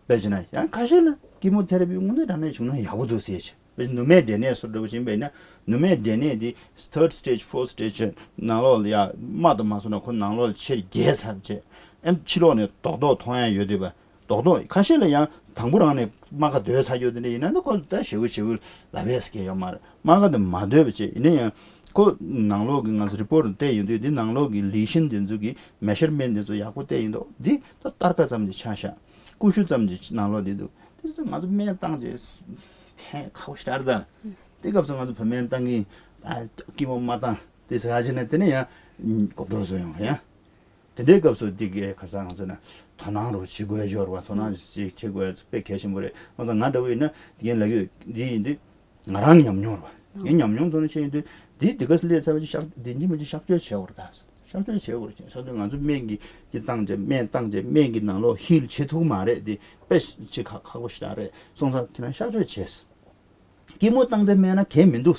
དཔེ་བྱས་ན་ཡང་ཁ་ཤས་ལ་ཀི་མོ་ཐེ་ར་པི་དངོས་གནས་དྲང་གནས་བྱུང་ན་ཡག་པོ་འདུག་ཟེར་བྱས། དཔེ་བྱས་ནུ་མའི་འབྲས་ནད་སོགས་འདྲ་བོ་ཞིག་ཡིན་པས་ན་ནུ་མའི་འབྲས་ནད་དེ་third stage fourth stage ནང་ལོགས་ལ་ཡ་རྨ་དང་མ་སོང་ན་ཁོ་ནང་ལོགས་ལ་ཆེར་རྒྱས་ཚར་བྱས། ཨེམ་ཕྱི་ལོགས་ནས་རྡོག་རྡོག་མཐོང་ཡ་ཡོད་དུས་པ། རྡོག་རྡོག་ཁ་ཤས་ལ་ཡང་དང་པོ་རང་ནས་རྨ་ཁ་སྡོད་ཚར་ཡོད་དེ་འདྲ་ཡིན་ན་ནི་ཁོ་ལ་ད་ཞེ་པོ་ཞེ་པོ་ལབ་ཡས་ཀྱི་ཡོད་མ་རེད། རྨ་ཁ་དེ་མ་སྡོད་པ་བྱས་ཡིན་ན་ཡང་ཁོ་ནང་ལོགས་ཀྱི་ང་ཚོ་རི་པོར་ཊི་བལྟས་ཡོང་དུས་འདི་ནང་ལོགས་ཀྱི་ལི་ཤན་དེ་ཚོ་གི་མེ་ཤར་མེན་ཊི་དེ་ཚོ་ཡག་པོ་བལྟས་ཡོང་དུས་འདི་ད་སྟར་ཀ་ཙམ་གྱི་ཆ་བཞག་ཀུ་ཤུ་ཙམ་གྱི་ནང་ལོགས་འདི་འདུག་དེ་ཚོ་ང་ཚོ་སྨན་བཏང་རྗེས་ཕན་ཁག་པོ་ཞེ་དྲག་རེད་ད། དེ་སྐབས་སུ་ང་ཚོ་བོད་སྨན་བཏང་གི་ཨ་ཀི་མོ་མ་བཏང་དེ་ཟེར་ཡ་བྱས་ན་དེ་ནས་ཡང་གོམ་བགྲོད་བཟོ་ཡོང་རེད་ཡ། དེ་འདྲའི་སྐབས་སུ་འདི་གའི་ཁ་སང་ང་ཚོ་ན་དོ་སྣང་རུ་བྱེད་དགོས་ཡོད་རེད་བ། དོ་སྣང་ཞིག་བྱེད་དགོས་ཡ་དཔེ་གལ་ཆེན་པོ་རེད། ང་ཚོ་ང་འདྲ་བོ་ཡིན་ན་འདི་གའི་ལབ་ཡོད་འདི་ཡིན་དུས་ང་རང་ཉམས་མྱོང་རེད་བ། ངའི་ཉམས་མྱོང་ཐོག་ནས་བཤད་ཡིན་དུས་འདི་འདི་ག་སླེབས་ཚར་བ་ཅིག་གཤག་འདི་འདི་མི་འདི་གཤག་བཅོས་བྱེད་དགོས་རེད་ད། གཤག་བཅོས་བྱེད་དགོས་རེད། གཤག་བཅོས་ང་ཚོ་སྨན་གྱི་ཅི་བཏང་བྱས་སྨན་བཏང་བྱས་སྨན་གྱི་ནང་ལོགས་ཧིལ་བྱེད་ཐུབ་མ་རེད། འདི་དཔེ་ཅིག་ཁག་ཁག་པོ་ཞེ་དྲག་རེད། སོང་ཙང་དེ་ན་གཤག་བཅོས་བྱས། ཀི་མོ་བཏང་དེ་མེད་ན་གལ་མི་འདུག་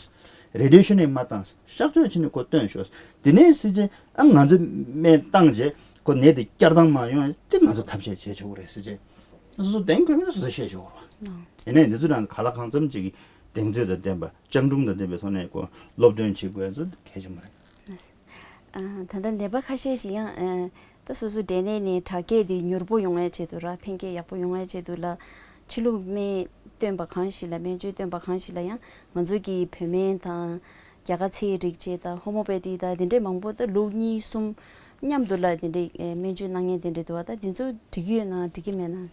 རེ་ཌི་ཡེ་ཤན་ནས་མ་བཏང་། གཤག་བཅོས་བྱས་ནས་ཁོ་བཏོན་ཤོག་དེ་ནས་སྲིད་ཅེ་ཨ་ང་ཚོས་སྨན་བཏང་རྗེས་ཁོ་ནད་དེ་བསྐྱར་ལྡང་མ་ཡོང་ཡ་དེ་ང་ཚོ་ཐབས་ཤེས་བྱེད་ཆོག་གི་རེད་ཟེར་རྗེས། སོ་སོ་གདེང་དགོས་མིན་ན་སོ་སོས་ཤེས་ཆོག་གི་རེད་བ། ཡིན་ནའི་འདི་ཚོ་རང་ག་ལ་གང་འཚམ་ཅིག་གི་གདེང་ཚོད་དང་ལྡན་པ་སྤྱང་གྲུང་དང་ལྡན་པའི་ཐོག་ནས་ཁོ་སློབ་སྟོན་བྱེད་དགོས་ཡ་ཚོ་གལ་ཆེན་པོ་རེད། ཨ། ད་ལྟ་ནད་པ་ཁ་ཤས་ཤིག་ཡང་ཨ། ད་སོ་སོ་འབྲས་ནད་ནས་དྲག་སྐྱེད་དེ་མྱུར་པོ་ཡོང་བའི་ཆེད་དུ་ར་ཕན་སྐྱེད་ཡག་པོ་ཡོང་བའི་ཆེད་དུ་ལ་ ཕྱི་ལུགས་སྨན་སྟོན་པ་གང་ཞིག་ལ་སྨན་བཅོས་སྟོན་པ་གང་ཞིག་ལ་ཡང་ང་ཚོ་གི་བོད་སྨན་དང་རྒྱ་གར་ཚེའི་རིག་བྱེད་དང་ཧོ་མོ་པེ་ཏི་དང་དེ་འདྲས་མང་པོ་ད་ལུགས་གཉིས་གསུམ་མཉམ་དུ་ལ་དེ་འདྲས་སྨན་བཅོས་གནང་མཁན་དེ་འདྲས་འདུག་བ། ད་དེ་ཚོ་འགྲིག་གི་ཡོད་ན་འགྲིག་གི་མེད་ན།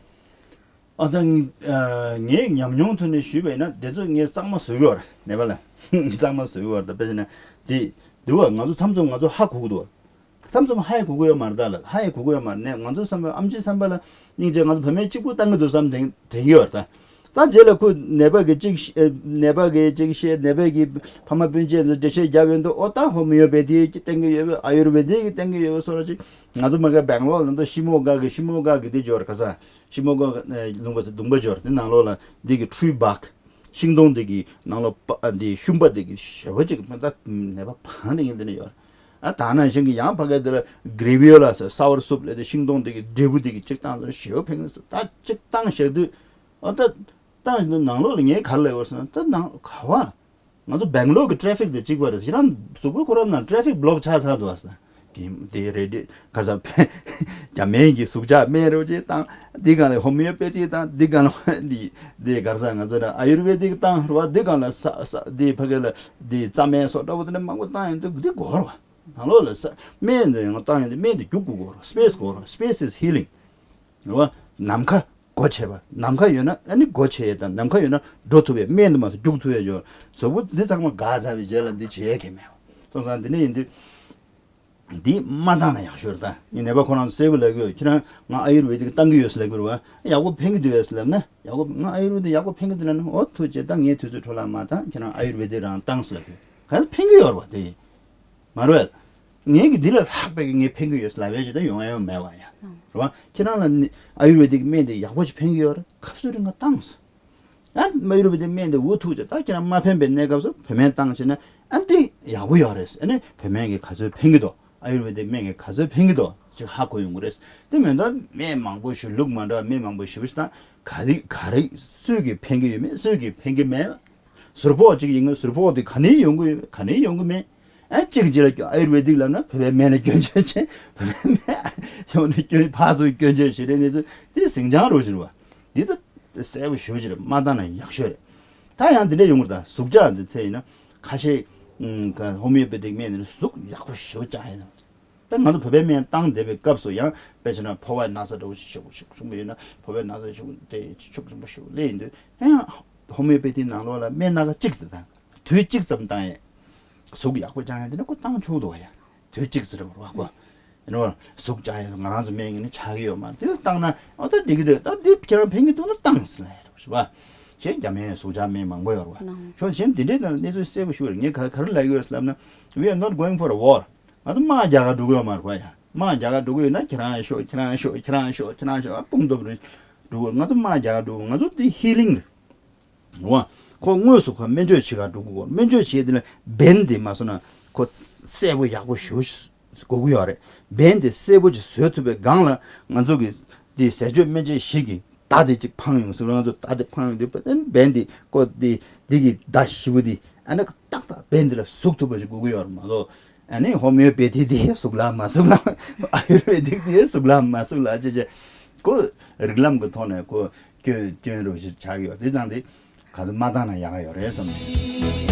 ཨ་ད་ངས་ཉམས་མྱོང་ཐོག་ནས་ཞུས་པ་ཡིན་ན་དེ་ཚོ་ངས་གཙང་མ་བཟོ་གི་ཡོད་རེད། ནད་པ་ལ་གཙང་མ་བཟོ་གི་ཡོད་རེད། ད་དཔེ་བྱས་ན་དེ་འདུག་བ། ང་ཚོ་མཚམས་མཚམས་ང་ཚོ་ཧ་གོ་གི་འདུག་བ། མཚམས་མཚམས་ཧ་ཡང་གོ་གི་ཡོད་མ་རེད། ད་ལ་ཧ་ཡང་གོ་གི་ཡོད་མ་རེད། ནས་ང་ཚོ་བསམ་པ་ཨམ་ཆིའི་བསམ་པ་ལ་སྙིང་རྗེ། ང་ཚོ་བུད་མེད་གཅིག་པུ་བཏང་གི་འདུག་བསམ་དྲན་དྲན་གི་ཡོད་རེད། ད་ད་རྗེས་ལ་ཁོ་ནད་པ་གི་གཅིག་ཤེས། ནད་པ་གི་གཅིག་ཤེས། ནད་པ་གི་ཕ་མ་སྤུན་མཆེད་ཚོ་འགྲེལ་བཤད་རྒྱབ་ཡོང་དུས་ཨོ་ད་ཧོ་མི་ཡོ་པེ་ཐི་གི་བསྟན་གི་ཡོད་པས། ཨ་ཡུར་ཝེ་དིག་གི་བསྟན་གི་ཡོད་པས་སོགས་ར་ཅིག་ང་ཚོ་མ་ག་སྦེང་ལོར་ལ་འདི་ཤི་མོ་ག་གི་ཤི་མོ་ག་གི་འདི་འབྱོར་ག་ས་ཤི་མོ་ག་གི་ལུང་པ་ས་གདུང་པ་འབྱོར། དེ་ནང་ལོགས་ལ་འདི་གི་ཁྲུའི་བག་ཤིང་སྡོང་འདི་གི་ནང་ལོགས་པ་འདི་ཤུན་པ་འདི་གི་ཞེ་པོ་ཅིག་མ་ད་ནད་པ་བང་ནས་ཡིན་འདི་ནས་ཡོད། ཨ་ད་ནང་བཞིན་གི་ཡང་ཕ་གི་འདི་ལ་གྲེ་བི་ཡོ་ལ་ས་སའོར་སུབ་ལས་དེ་ཤིང་སྡོང་འདི་གི་འབྲས་བུ་འདི་གི་གཅིག་བཏང་ས་ཞེ་པོ་ཕན་གི་ས། ད་གཅིག་བཏང་བཞག་དུས་ཨ་ད་བཏང་ཡོང་དུས་ནང་ལོགས་ལ་ངས་ག་རེ་ལབ་ཡོད་ཟེར་ན། ད་ནང་ག་བ་ང་ཚོ་སྦེང་ལོར་གི་ཊེ་ཕིག་དེ་གཅིག་པ་རེད། ཁྱེད་རང་གཟུགས་པོ་ཁོ་རང་ནང་ཊེ་ཕིག་བློག་ཆགས་ཚར་འདུག་ཟེར། གི་དེ་རེད། དེ་ག་ས་རྒྱ་སྨན་གྱི་ཟུག་བཅག་སྨན་རེད་ཅེས་བཏང་། འདི་སྒང་ལ་ཧོ་མི་ཡོ་པེ་ཏི་བཏང་། འདི་སྒང་ལ་འདི་འདི་ག་ས་ང་ཚོ་ལ་ཨ་ཡུར་ཝེ་དིག་བཏང་རེད་བ། འདི་སྒང་ལ་ས་ས་འདི་ཕ་གི་ལ་འདི་རྩ་སྨན་སོགས་འདྲ་བོ་དེ་འདྲ་མང་པོ་བཏང་ཡོང་དུས་འདི་དགོས་རེད་བ། ནང་ལོགས་ལ་ས་སྨན་འདི་ཡང་བཏང་ཡོང་དུས་སྨན་འདི་རྒྱུག་དགོས་རེད། སྤེ་སི་དགོས་རེད། Space is healing རེད་བ། ནམ་མཁའ་སྒོ་ཕྱེ་བ། ནམ་མཁའ་ཡོད་ན་ཨ་ནི་སྒོ་ཕྱེ་ཡས་དང་། ནམ་མཁའ་ཡོད་ན་འགྲོ་ཐུབ་ཡས། སྨན་དུ་མ་ཐུབ་རྒྱུག་ཐུབ་ཡས་ཡོད། གཟུགས་པོ་འདི་ཚང་མ་འགག་ཚར་བའི་རྗེས་ལ་འདི་བྱེད་ཡས་གལ་མེད། སོང་ཙང་འདི་ནས་ཡིན་དུས་འདི་མ་བཏང་ན་ཡག་ཤོས་རེད། ད་ངས་ནད་པ་ཁོ་རང་ཚོ་གསལ་པོ་ལབ་ཀྱི་ཡོད། ཁྱེད་རང་ང་ཨ་ཡུར་ཝེ་དིག་བཏང་གི་ཡོད་ཟེར་ལབ་ཀྱི་རེད་བ། ཡག་པོ་ཕན་གི་འདུག་བས་ཟེར་ལབ་ན། ཡག་པོ་ང་ཨ་ཡུར་ཝེ་དིག་ཡག་པོ་ཕན་གི་འདུག་ལབ་ན། འོ་ཐུགས་རྗེ་ཆེ། ད་ངས་དུས་ཚོད་འཕྲོ་བརླག་མ་བཏང་། ཁྱེད་རང་ཨ་ཡུར་ཝེ་དིག་རང་བཏང་ཟེར་ལབ་ཀྱི་ཡོད། ག་ཚོད་ཕན་གི་ཡོད་རེད་བ་དེ། མ་རེད། ངས་ཀྱི་འདི་ལས་ལྷག་པའི་ངས་ཕན་གྱི་ཡོད་ལབ་པའི་ཅི་ད་ཡོང་ཡ་ཡོད་མེད་པ་ཡ། རེད་བ། ཁྱེད་རང་ལ་ནི་ཨ་ཡུར་ཝེ་དིག་སྨན་དེ་ཡག་པོ་ཞིག་ཕན་གྱི་ཡོད་རེད། སྐབས་སུ་རིང་ང་བཏང་སོང་། ཨ་ཨ་ཡུར་ཝེ་དིག་སྨན་དེ་འུ་ཐུག་ཅེ་ད་ཁྱེད་རང་མ་ཕན་པའི་གནས་སྐབས་སུ་བོད་སྨན་བཏང་བྱས་ན་ཨ་འདི་ཡག་པོ་ཡོད་རེད། ཨ་ནི་བོད་སྨན་གྱི་ག་ཚོད་ཕན་གྱི་འདུག་ཨ་ཡུར་ཝེ་དིག་སྨན་གྱི་ག་ཚོད་ཕན་གྱི་འདུག་ཅིག་ཧ་གོ་ཡོང་གི་རེད། དེ་མིན་ད་སྨན་མང་པོ་ཞིག་ལུགས་མ་འདྲ་བ་སྨན་མང་པོ་ཞིག་ཞུ་ད་ག་རེ་ག་རེ་སུས་ཀྱི་ཕན་གྱི་ཡོད་མེད། སུས་ཀྱི་ཕན་གྱི་མེད། ཟུར་ཕོག་ཅིག་ཡིན་ན་ཟུར་ཕོག་དེ་ག་ནས་ཡོང་གི་ཡོད་ག་ནས་ཡོང་གི་མེད། ཨ་གཅིག་གཅིག་ལ་སྐྱོན། ཨ་ཡུར་ཝེ་དིག་ལབ་ན་བོད་པའི་སྨན་ལ་སྐྱོན་བརྗོད་བྱེད། བོད་པའི་སྨན་ཡོང་ནས་སྐྱོན་ཕར་ཚུར་སྐྱོན་བརྗོད་བྱེད་རེས་གནས་ཚུལ་དེ་ཟིང་ཆ་རུ་བཞུར་བ། འདི་ད་གསལ་པོ་ཞེ་པོ་ཅིག་རེད། མ་བཏང་ན་ཡག་ཤོས་རེད། ད་ཡང་འདི་འདྲ་ཡོང་གི་རེད། ད་ཟུག་བཅག་འདི་ཚད་ཡིན་ན་ཁ་ཤས་ཧོ་མི་ཡོ་པེ་ཐིག་སྨན་འདི་ནི་ཟུག་ཡག་པོ་ཞེ་པོ་བཅག་ཡིན། ད་ང་ཚོ་བོད་པའི་སྨན་བཏང་བསྡད་པའི་སྐབས་སུ་ཡང་དཔེ་བྱས་ན་ཕོ་བའི་ན་ཚ་འདྲ་བོ་ཞིག་ཤུགས་ཆེན་པོ་ཡོད་ན་ཕོ་བའི་ན་ཚ་ཤུགས་དེ་ཤུགས་ཆེན་པོ་ཞིག་སླེབས་ཡིན་དུས་ཡང་ཧོ་མི་ཡོ་པེ་ཐི་ནང་ལོགས་ལ་སྨན་སྣ་ཁ་གཅིག་ཙམ་དང་དུས་གཅིག་ཙམ་བཏང་ཡས་ཟུག་ཡག་པོ་བཅག་ཡས་དེ་ནི་ཁོ་བཏང་ཆོག་འདུག་ཡ། དུས་གཅིག་ཙམ་རེད་བ་ཁོ། ཡིན་ནོ་ཟུག་བཅག་ཡས་ང་རང་ཚོ་སྨན་ཡིན་ན་ཆགས་ཀྱི་ཡོད་མ་རེད། དེ་ལ་བཏང་ན་ཨོ་ད་འགྲིག་གི་འདུག་ད་འདི་ཁྱེད་རང་ཕན་གྱི་འདུག་ན་བཏང་ཟེར་ལ་ཡ་རེད་བ། གཞན་རྒྱ་སྨན་ཟུག་བཅག་སྨན་མང་པོ་ཡོད་རེད་བ། ཁྱོད་གཞན་དེ་འདྲའི་ནང་གནས་ཚུལ་གསལ་པོ་ཞུ་བར་ངས་ག་ག་རེ་ལབ་ཀྱི་ཡོད་རེད་ལབ་ན། We are not going for a war. ང་ཚོ་དམག་རྒྱག་ག་འགྲོ་གི་ཡོད་མ་རེད་བ་ཡ། དམག་རྒྱག་ག་འགྲོ་གི་ཡོད་ན་ཁྱེད་རང་ཤོག་ཁྱེད་རང་ཤོག་ཁྱེད་རང་ཤོག་ཁྱེད་རང་ཤོག་ཨ་དཔུང་སྟོབས་རེ་འགྲོ་གི་ཡོད། ང་ཚོ་དམག་རྒྱག་ག་འགྲོ་གི། ང་ཚོ་འདི་ཧི་ལིང་རེད་བ། ཁོ་དངོས་སུ་ཁོ་སྨན་བཅོས་བྱེད་ག་འགྲོ་གི་ཡོད། སྨན་བཅོས་བྱེད་དེ་ལ་བན་དེ་མ་སོང་ན་ཁོ་གསལ་པོ་ཡག་པོ་ཞུ་དགོས་ཀྱི་ཡོད་རེད། བན་དེ་གསལ་པོ་ཅིག་བཟོས་ཐུབ་པའི་སྒང་ལ་ང་ཚོ་གི་འདི་ཟས་སྤྱོད་སྨན་དཔྱད་ཞིག་གི་མདའ་དེ་གཅིག་འཕངས་ཡོང་ཟེར། ང་ཚོ་མདའ་དེ་འཕངས་ཡོང་དུས་བན་དེ་ཀོ་དེ་དེ་གི་མདའ་ཞིབ་པོ་དེ་ཨ་ནི་ཏག་ཏག་བན་དེ་ལ་ཟུག་ཐུབ་པ་ཞིག་དགོས་ཀྱི་ཡོད་རེད་མ་གཏོགས། ཨ་ནི་ཧོ་མིའོ་པེ་ཐི་དེ་ཟུག་ལ་མ་ཟུག་ལ་ཨ་ཡུར་བེ་དིག་དེ་ཟུག་ལ་མ་ཟུག་ལ་ཅེ་ཅེ་ཀོ་རིགས་ལམ་གི་ཐོག་ནས་ཀོ་སྐྱོན་སྐྱོན་རུ་ཞིག་ཆགས་ཀྱི་ཡོད། དེ་དང་དེ་ག་ཚོད་མ་བཏང་ན་ཡག་ག་ཡོད་རེད་བསམ།